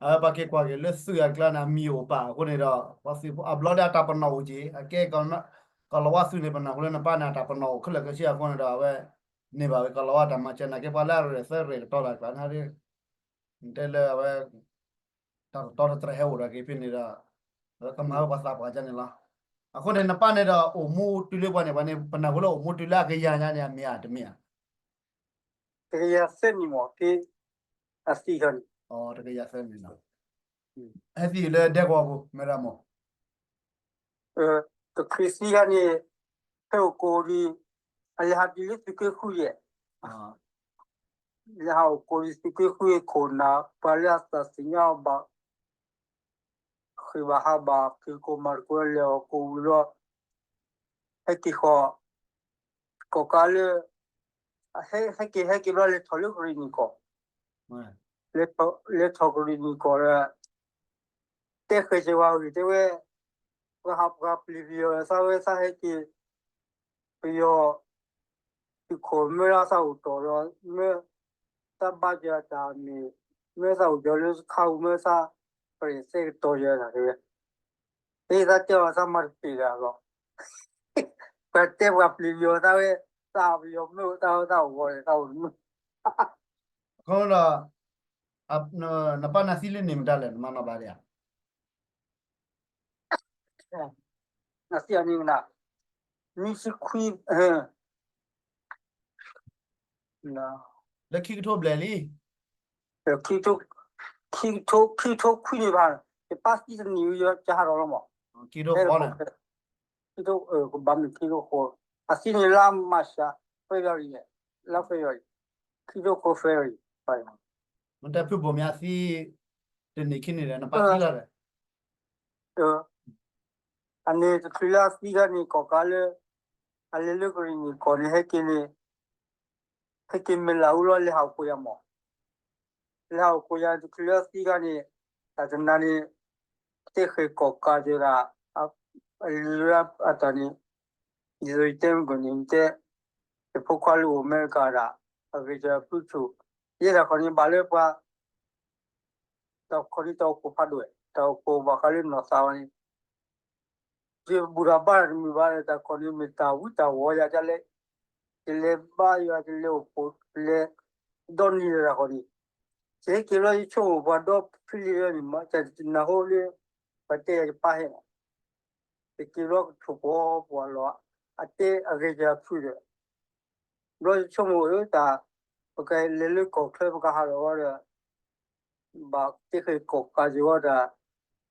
အဝဲပှၤက့ၤကွၢ်က့ၤလၢသုးအကျါန့ၣ် အမံၤအိၣ်ပာ်အဃိန့ၣ်ဒီး ပှၤသုးဖိအဘျီဒီးအတၢ်ပနီၣ်အိၣ်က့ၤ အကဲ ကီၢ်လီၤဝါသုးန့ၣ် ပနၢ်ဟူလၢနပၢ်န့ၣ် အတၢ်ပနီၣ်အိၣ်ခဲလၢာ်ခဲဆ့အဃိန့ၣ်ဒီး အဝဲန့ၢ်ဘၣ်ဝဲကီၢ်လီၤဝါတၢ်မၤစၢၤ နာ်က့ပှၤလၢအရဲၣ်သၢရဲၣ်ကတီၤတၢ်ကျါန့ၣ် တဲလၢအဝဲ တၢ်တတီတတြဲၤဟဲအိၣ်ဒီးက့ၤဖဲန့ၣ်ဒီး အဝဲကမၤဝဲပှၤသးပှၢ်ကန့ၣ်လီၤ. အဃိန့ၣ် နပၢ်န့ၣ်ဒီးအိၣ်မူတုၤလၢပှၤန့ၣ် ပှၤန့ၣ် ပနၢ်ဟူလၢအိၣ်မူတုၤလၢအကယၤညါန့ၣ် အမ့ၢ်ဧါ တမ့ၢ်ဧါ. တကယၤသၢနံၣ်မး က့ အသံခီန့ၣ် တကယၤသၢနံၣ်လီၤ. ဟဲသံလၢဒဲကဝီၤပူၤ မ့ၢ်ဒၣ်မး တချုးသံခါန့ၣ် ဟဲအိၣ်ကိးဒံး အလဲၤဟးဒံးလၢသုးက့ဃုယဲၢ် လဲၤဟးအိၣ်ကိးဒံးသုးက့ဃုခိၣ်နၢ် ပှၤလၢအသးသ့ၣ်ညါအီၤဘၣ် ဃ့ဘၣ်ဟးဘၣ် က့ၤကိးမၤသကိးလဲၤအီၣ်ကိးဝံၤလီၤ ဟဲက့ၤဃီၤ ကီၢ်ကးလၢ ဟဲက့ၤဟဲက့ၤဘျီ လဲၤထီၣ်လၢကရံၣ်နံၣ်ကီၢ် လဲၤထီၣ်ကရံၣ်နံၣ်ကီၢ်ဒီး တဲဃဲၤစၢၤဝဲအဂ့ၢ်တဲဝဲ ပှၤဟးပှၤပျံၤပယီၤသးဝဲသးဟဲက့ၤ ပယီၤ သုးခိၣ်မၢသးအိၣ်တီၢ်ဒီး မၢသးဘါစၢၤတၢ်မ့ၢ် မၢသးအိၣ်ကၠီလၢခါအူ မၢသးပရဲၣ်သဲကတီၤယဲဒၣ်တဲဝဲ သ့သးတဲအီၤသးမၤတပ့ၤဒၣ်လီၤ. ပှၤတဲပှၤပျံၤပယီၤသးဝဲ သးပယီၤမၢသးဝဲသးအိၣ်ဂီၤန့ၣ်သးအိၣ်တမုာ် အဃိဒီး နပၢ်နသံလၢန့ၣ်မတၤလဲၣ် နမၤနီၣ်ဘၣ်ဒံးဧါ. နသံအနံၣ်မနုၤ နွံဆံခွံ လၢခံကထိဘျဲၣ်လံ ခံကထိ ခံကထိခွံန့ၣ်ဘၣ် ယပၢ်သံတနံၣ်ဝံၤ ယဟးထီၣ်လီၤမး ခံကထိဃိးန့ၣ် ခံကထိ ကဘၣ်မ့ၢ်ခံကထိဃိး အသံန့ၣ်လါမၢ်ၡး February န့ၣ် လါ February ခံကထိဃိး February မ့ၢ်တဲဖုဘိၣ်မၠးသံ တနံၣ်ခံနံၣ်ဒီး နပၢ်သံလီၤဒီး အ အန့ၣ်တချုးလၢအသံခါန့ၣ် ကီၢ်ကးလၢ အလဲၤလၢကရံၣ်နံၣ်ကီၢ်န့ၣ် ဟဲက့ၤန့ၣ် ဟဲက့ၤမ့ၢ်လၢအူလီၤ လဲၤဟးအိၣ်ခိးယၤမး, လဲၤဟးအိၣ်ခိးယၤတချုးလၢအသံခါန့ၣ် တၢ်တနၤန့ၣ် တဲဃဲၤကီၢ်ကးတဲဒၣ် အလံၤလၢအတၢ်န့ၣ် ဒ်သိးယတဲမုၢ်ကီၢ်န့ၣ် ယတဲ ယဖိခွါလၢအိၣ်အမဲရကၤဒၣ် အဂ့ၢ်တၢ်ဖုၣ်ဆူၣ် ယဲဒၣ်ခီန့ၣ် ဘၣ်လၢပှၤ တၢ်ခီန့ၣ် တၢ်အိၣ်ဖှိၣ်ဖးဒိၣ်ဝဲ တၢ်အိၣ်ဖှိၣ်ဘၣ်ဃးလၢနီၢ်သးဝဲန့ၣ် ယဘူၣ်တၢ်ဘါတၢ်တမုာ်ဘၣ်ဒီး တၢ်ခီန့ၣ် မ့ၢ်တၢ်ဝံတၢ်ဝီယၤဒ်လဲၣ်, ယလဲၤဘါယွၤ ယလဲၤအိၣ်ဖှိၣ် လဲၤဒီနံၤလၢတၢ်ခီန့ၣ်, ယဟဲက့ၤလီၤယဆိကမိၣ်ပှၤဒီဖုလံၤလၢန့ၣ် မ့ၢ်တၢ်နၢ်ဟူလၢ ပှၤတဲယၤယပၢ်ဟဲမး, ယက့ၤလီၤကထိၣ်ပှီၤပှၤလီၤ, အတဲအဂ့ၢ်ယၤဖုၣ်ဒီး ဘျီယဆိကမိၣ်အၢ တၢ် ပကလဲၤလၢကီၢ်ချၢ ပကဟးထီၣ်ဝဲဒီး ဘၣ်တဲဃဲၤကီၢ်ကးယံၤဝဲဒၣ်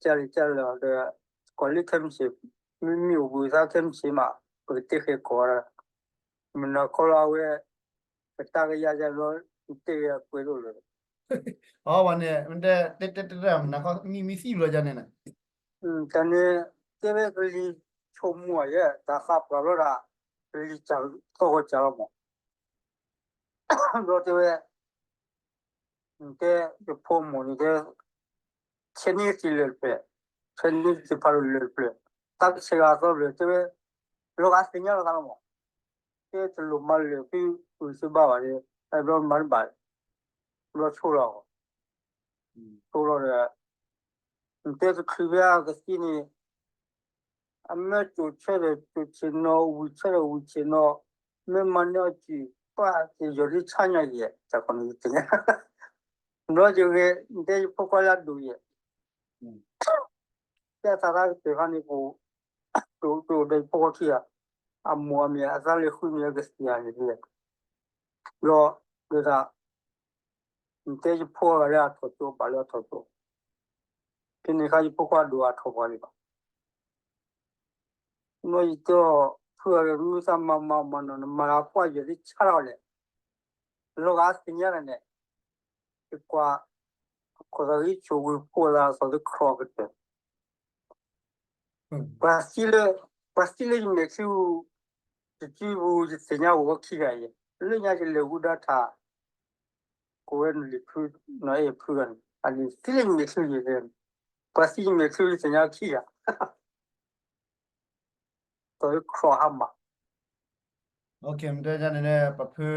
ကၢ်လံကၢ်လီၤဒီး ကွၢ်လၢခဲမုၢ်ဆ့ၣ် မ့မ့ၢ်အိၣ်ဘှံးသးခဲမုၢ်ဆ့ၣ်မး ပကတဲဃဲၤကီၢ်ဝဲဒၣ် မုၢ်နၤခီလီၤအဝဲ ကတၢ်ကယၤယၤလီၤ တဲဃဲၤအကွဲးဒိၣ်လီၤ အဝဲန့ၣ် မ့ၢ်တဲတဲတဲတဲမုၢ်နၤခီ မံမံသံဘျီယၤန့ၣ် တၢ်န့ၣ် တဲဝဲကလံၤဆိကမိၣ်ယဲ တၢ်သးပှၢ်ဘျီဒၣ် ကလံၤစၢ်သီၣ်ဂီၤစၢ်လီၤမး ဘျီတဲဝဲ တဲယဖိမိၢ်န့ၣ်တဲ ဆဲန့ၢ်ကသံၣ်လၢာ်တဖျၢၣ်, ဆဲန့ၢ်ကသံၣ်ဖးဒိၣ်လၢာ်တဖျၢၣ်, တၢ်ကဆဲးဂၤသီတဖျၢၣ် တဲဝဲ လီၤဂာ်သ့ၣ်ညါလီၤသးလီၤမး, တဲတလိၣ်မၤလၢာ်သု အုၣ်သုဘါဘၣ်ဒီး ဘျီမၤတဘၣ်, ဘျီဆိလီၤ, ဆိလီၤဒီး နတဲတချုးဖဲအကသံန့ၣ် အမ့ၢ်ကၠိၣ်ဆၢဒီးကၠိၣ်ဆ့ၣ်နီၤ ဝံၢ်ဆၢဒီးဝံၢ်ဆ့ၣ်နီၤ, မ့ၢ်မၤန့ၢ်အီၣ်စံာ် ပှၤကယီၤဒ်ဆါညါယဲၢ် တၢ်ခီန့ၣ်ယသ့ၣ်ညါ, ဘျီယဂဲၤ နတဲယဖိခွါလၢအဒိၣ်ယဲၢ်, ကဲသးသးကတၢၢ်ခါန့ၣ် ပအိၣ်ဒီးယဖိခွါခံဂၤ, အမိၢ်အမ့ၢ်အသးလဲၤဃုမ့ၢ်အကသံၣ်ဧါန့ၣ် ဘျီ ဒီးတၢ် နတဲယဖိအဂၤလၢအထီၣ်ကၠိဘၣ်လၢအထီၣ်ကၠိ, ဖဲန့ၣ်အခါယဖိခွါဒိၣ်အထီၣ်ပှၤလံဘၣ်, ဘျီယတဲအီၤ ဖုအဂၤမ့ၢ်သးမၤမၤမၤနီၤ နမၤလၢပှၤယီၤဒ်ဆါထီၣ်လဲၣ်, လီၤဂာ်သ့ၣ်ညါလၢန့ၣ်, ယကွၢ် ခိၣ်သးဂံၢ်ဆိၣ်ဝံၤဖိသးအသီၣ်သခရီၣ်ကတၢၢ် ပှၤသံလၢ ပှၤသံလၢယမဲာ်ချံပူၤ, ယစုပူၤ ယသ့ၣ်ညါအိၣ်ဝဲခံဂၤအံၤ, လၢညါယလဲၤဝံဒၣ်ထး, ကိးဝဲနလံၤဖု, နီၢ်အဲၣ်ဖုဂၤန့ၣ် အန့ၣ်သံလၢယမဲာ်ချံယဲၢ်, ပှၤသံယမဲာ်ချံယသ့ၣ်ညါခံဂၤ, သီၣ်ခရီၣ်ဟါမၢ် မ့ၢ်တဲန့ၣ် ပဖု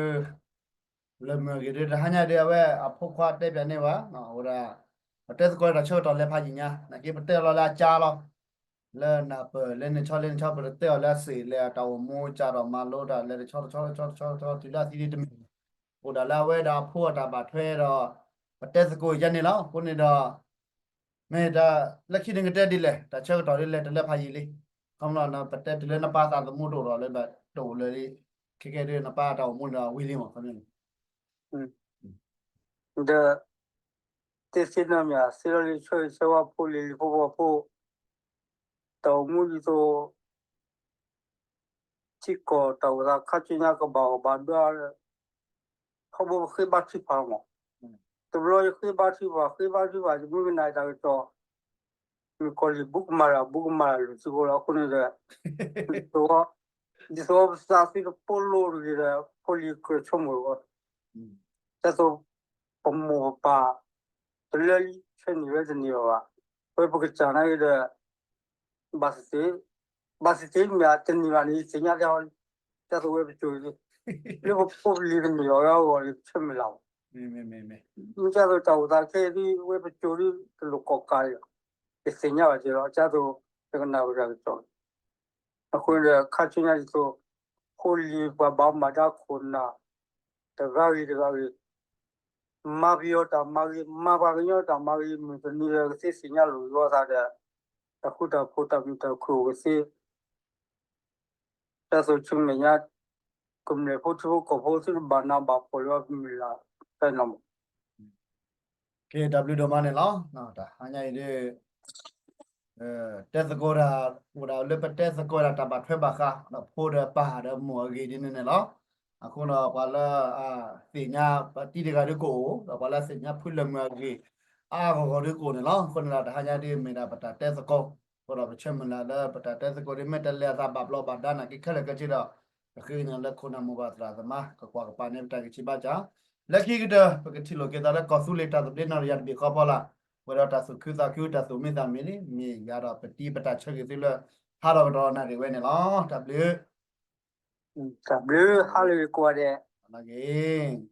လၢမုၢ်အဂ့ၢ်ဒ် တဟါညါဒ်အဝဲအဖိခွါတဲပၠးန့ၢ်ဘၣ်, အဝဲဒၣ် ပတဲသကိးတၢ်ဆၢကတီၢ်လဲၤဖးယံာ်ညါ, နာ်က့ပတဲလီၤလၢအကါလီၤ, လၢနၢ်ပၢၢ်လဲၤန့ၢ်ဆီလဲၤန့ၢ်ဆီ ပတတဲအီၤလၢအစ့ၢ် လဲၤတၢ်အိၣ်မူကးထီၣ်မၤလိတၢ်လဲၤတဆီတဆီတဆီတဆီ တုၤလၢအသံဒ်တမ့ၢ်, အိၣ်ဒၣ်လၢအဝဲဒၣ်အဖိအတၢ်ဘၣ်ထွဲဒီး ပတဲသကိးယါန့ၣ်လီၤ. အဃိန့ၣ်ဒီး မ့ၢ်တၢ်လၢခံန့ၣ်ကတဲဒ်လဲၣ်, တၢ်ဆၢကတီၢ်ဒ်လဲၣ် တလဲၤဖးယံာ်လံ. ခီဖျိပတဲတုၤလၢနပၢ်သးသမူတအိၣ်ဒီးလၢဘၣ်တအိၣ်လၢၤလံ, ခဲကဲဒ်နပၢ်တၢ်အိၣ်မူန့ၣ်ဒီးဝံၤလံမး ခီဖျိန့ၣ် ဒီး တဲသ့နီတမံၤ သ့လီၤလံ ဆၢဂ့ၤဆၢဝါဖိလံၤလံၤဖိဖိဖိ, တၢ်အိၣ်မူဒ်သိး ထံကီၢ်တၢ်အိၣ်သးခါဆူညါကဘၣ်အီၣ်ဘၣ်ဒွး ထီဘိပဃ့ဘါထုကဖၣ်လီၤမး, တဘျီယဃ့ဘါထုကဖၣ် ဃ့ဘါထုကဖၣ် ယမုၢ်ကနၣ်တၢ်ကစီၣ် မုၣ်ကီၤလံၢ်ဘူးကမၣ်တၢ် ဘူးကမၣ်တၢ်လူၤစုဖိလီၤ. အဃိန့ၣ်ဒီး ဒ်သိး ဒ်သိးပသးသုတပိာ်လိၤတဂ့ၤဒီး ဖိလံၤကြၢးဆိကမိၣ်အဂီၢ်, ဒ်သိး ပမိၢ်ပပၢ် တလၢလံ ဆၢန့ၢ်ဝဲတန့ၢ်ဘၣ်ဘၣ်, ဝဲပကစၢ်နာ်က့ဒီး ဘၣ်သ့ၣ်သ့ၣ်, ဘၣ်သ့ၣ်သ့ၣ်မ့ၢ်တန့ၢ်ဘၣ်န့ၣ် ယသ့ၣ်ညါတၢ်အီၤလံ, ဒ်သိးဝဲပစိၤလံ, လၢပဖိပလံၤတန့ၢ်ဘၣ်ဝဲအဂီၢ်န့ၣ် ပဆၢမုၢ်လၢ်ဘၣ်, မ့ၢ်ဒ်သိးတၢ်အိၣ်သးခဲအံၤဒ် ဝဲပစိၤဒ်တလိၣ်ကီၢ်ကးလၢၤ, ယသ့ၣ်ညါဘၣ်က့ၤလီၤ, ဒ်သိး ယကနၣ်ဝဲတၢ်ကစီၣ် အဃိန့ၣ်ဒီး ခါဆူညါဒ်သိး ဖိလံၤပှၤဘၣ်မူဘၣ်ဒါခိၣ်နၢ် တဂၤဂ့ၤတဂၤဂ့ၤ မၤပယီၤတၢ်မၤဂ့ၤ မၤပှၤကညီတၢ်မၤဂ့ၤ မုၢ်တနံၤဒီးကသ့သ့ၣ်ညါလိာ်လိာ်သးဒီး တၢ်ဃူတၢ်ဖိးတၢ်မုာ်တၢ်ခုၣ်အိၣ်ကသ့ တၢ်သိၣ်ဆူမဲာ်ညါ ကမျၢၢ်ဖိထံဖိကီၢ်ဖိသုတဘၣ်နးဘၣ်ဖှီၣ်လၢပမုၢ်လၢ်ဖဲန့ၣ်မး ကဲတၢ်ဘျုးဒိၣ်မးန့ၣ်လီၤ. တဟါညါအံၤဒ် တဲသကိးတၢ် အိၣ်ဒၣ်လၢပတဲသကိးတၢ်တၢ်ဘၣ်ထွဲဘၣ်ဃး ဒီးဖိဒီးပၢ်ဒီးမိၢ်အဂ့ၢ်ဒ်န့ၣ်န့ၣ်လီၤ. အဃိဒီးပှၤလၢ သ့ၣ်ညါပတံၤတဂၤဒ်ကအိၣ် ဒီးပှၤလၢသ့ၣ်ညါဖုလၢမုၢ်အဂ့ၢ် အါအါဂီၢ်ဂီၢ်ဒ်ကအိၣ်န့ၣ်လီၤ. အဃိန့ၣ်ဒီးတဟါညါဒ်မ့ၢ်ဒၣ်ပတၢ်တဲသကိး အဃိဒီးပဆၢမုၢ်လၢ်လၢပတၢ်တဲသကိးဒ်မ့ၢ်တလဲၤအသးဘၣ်ဘျီးဘၣ်ဒါနာ်က့ခဲလၢာ်ခဲဆ့ဒီး ပဃ့ကညးလၢခိၣ်နၢ်မိၢ်ပၢ်သရၣ်သမါ ကကွၢ်ကပၤန့ၣ်ပတၢ်ဂံၢ်ဆံးဘါစၢ် လၢခံကတၢၢ် ပကထံၣ်လိာ်က့ၤသးလၢကီၢ်သူလ့ၤတၢ်သဘျ့နီၣ်တယၢ်တဘ့ၣ်ဃီဖီလာ် ပှဲၤဒီးတၢ်သူၣ်ခုသးခု တၢ်သူၣ်မံသးမံန့ၣ် မ့ၢ်ယၤဒီးပတံၤပတၢ်ဆၢဂ့ၤသုလၢ ဟါဒီးကဒီးနၣ်ရံၣ်ဝဲန့ၣ်လီၤ. တၢ်ဘျုး တၢ်ဘျုးဟါလၢဂ့ၤကိးဂၤဒဲး က့ၤ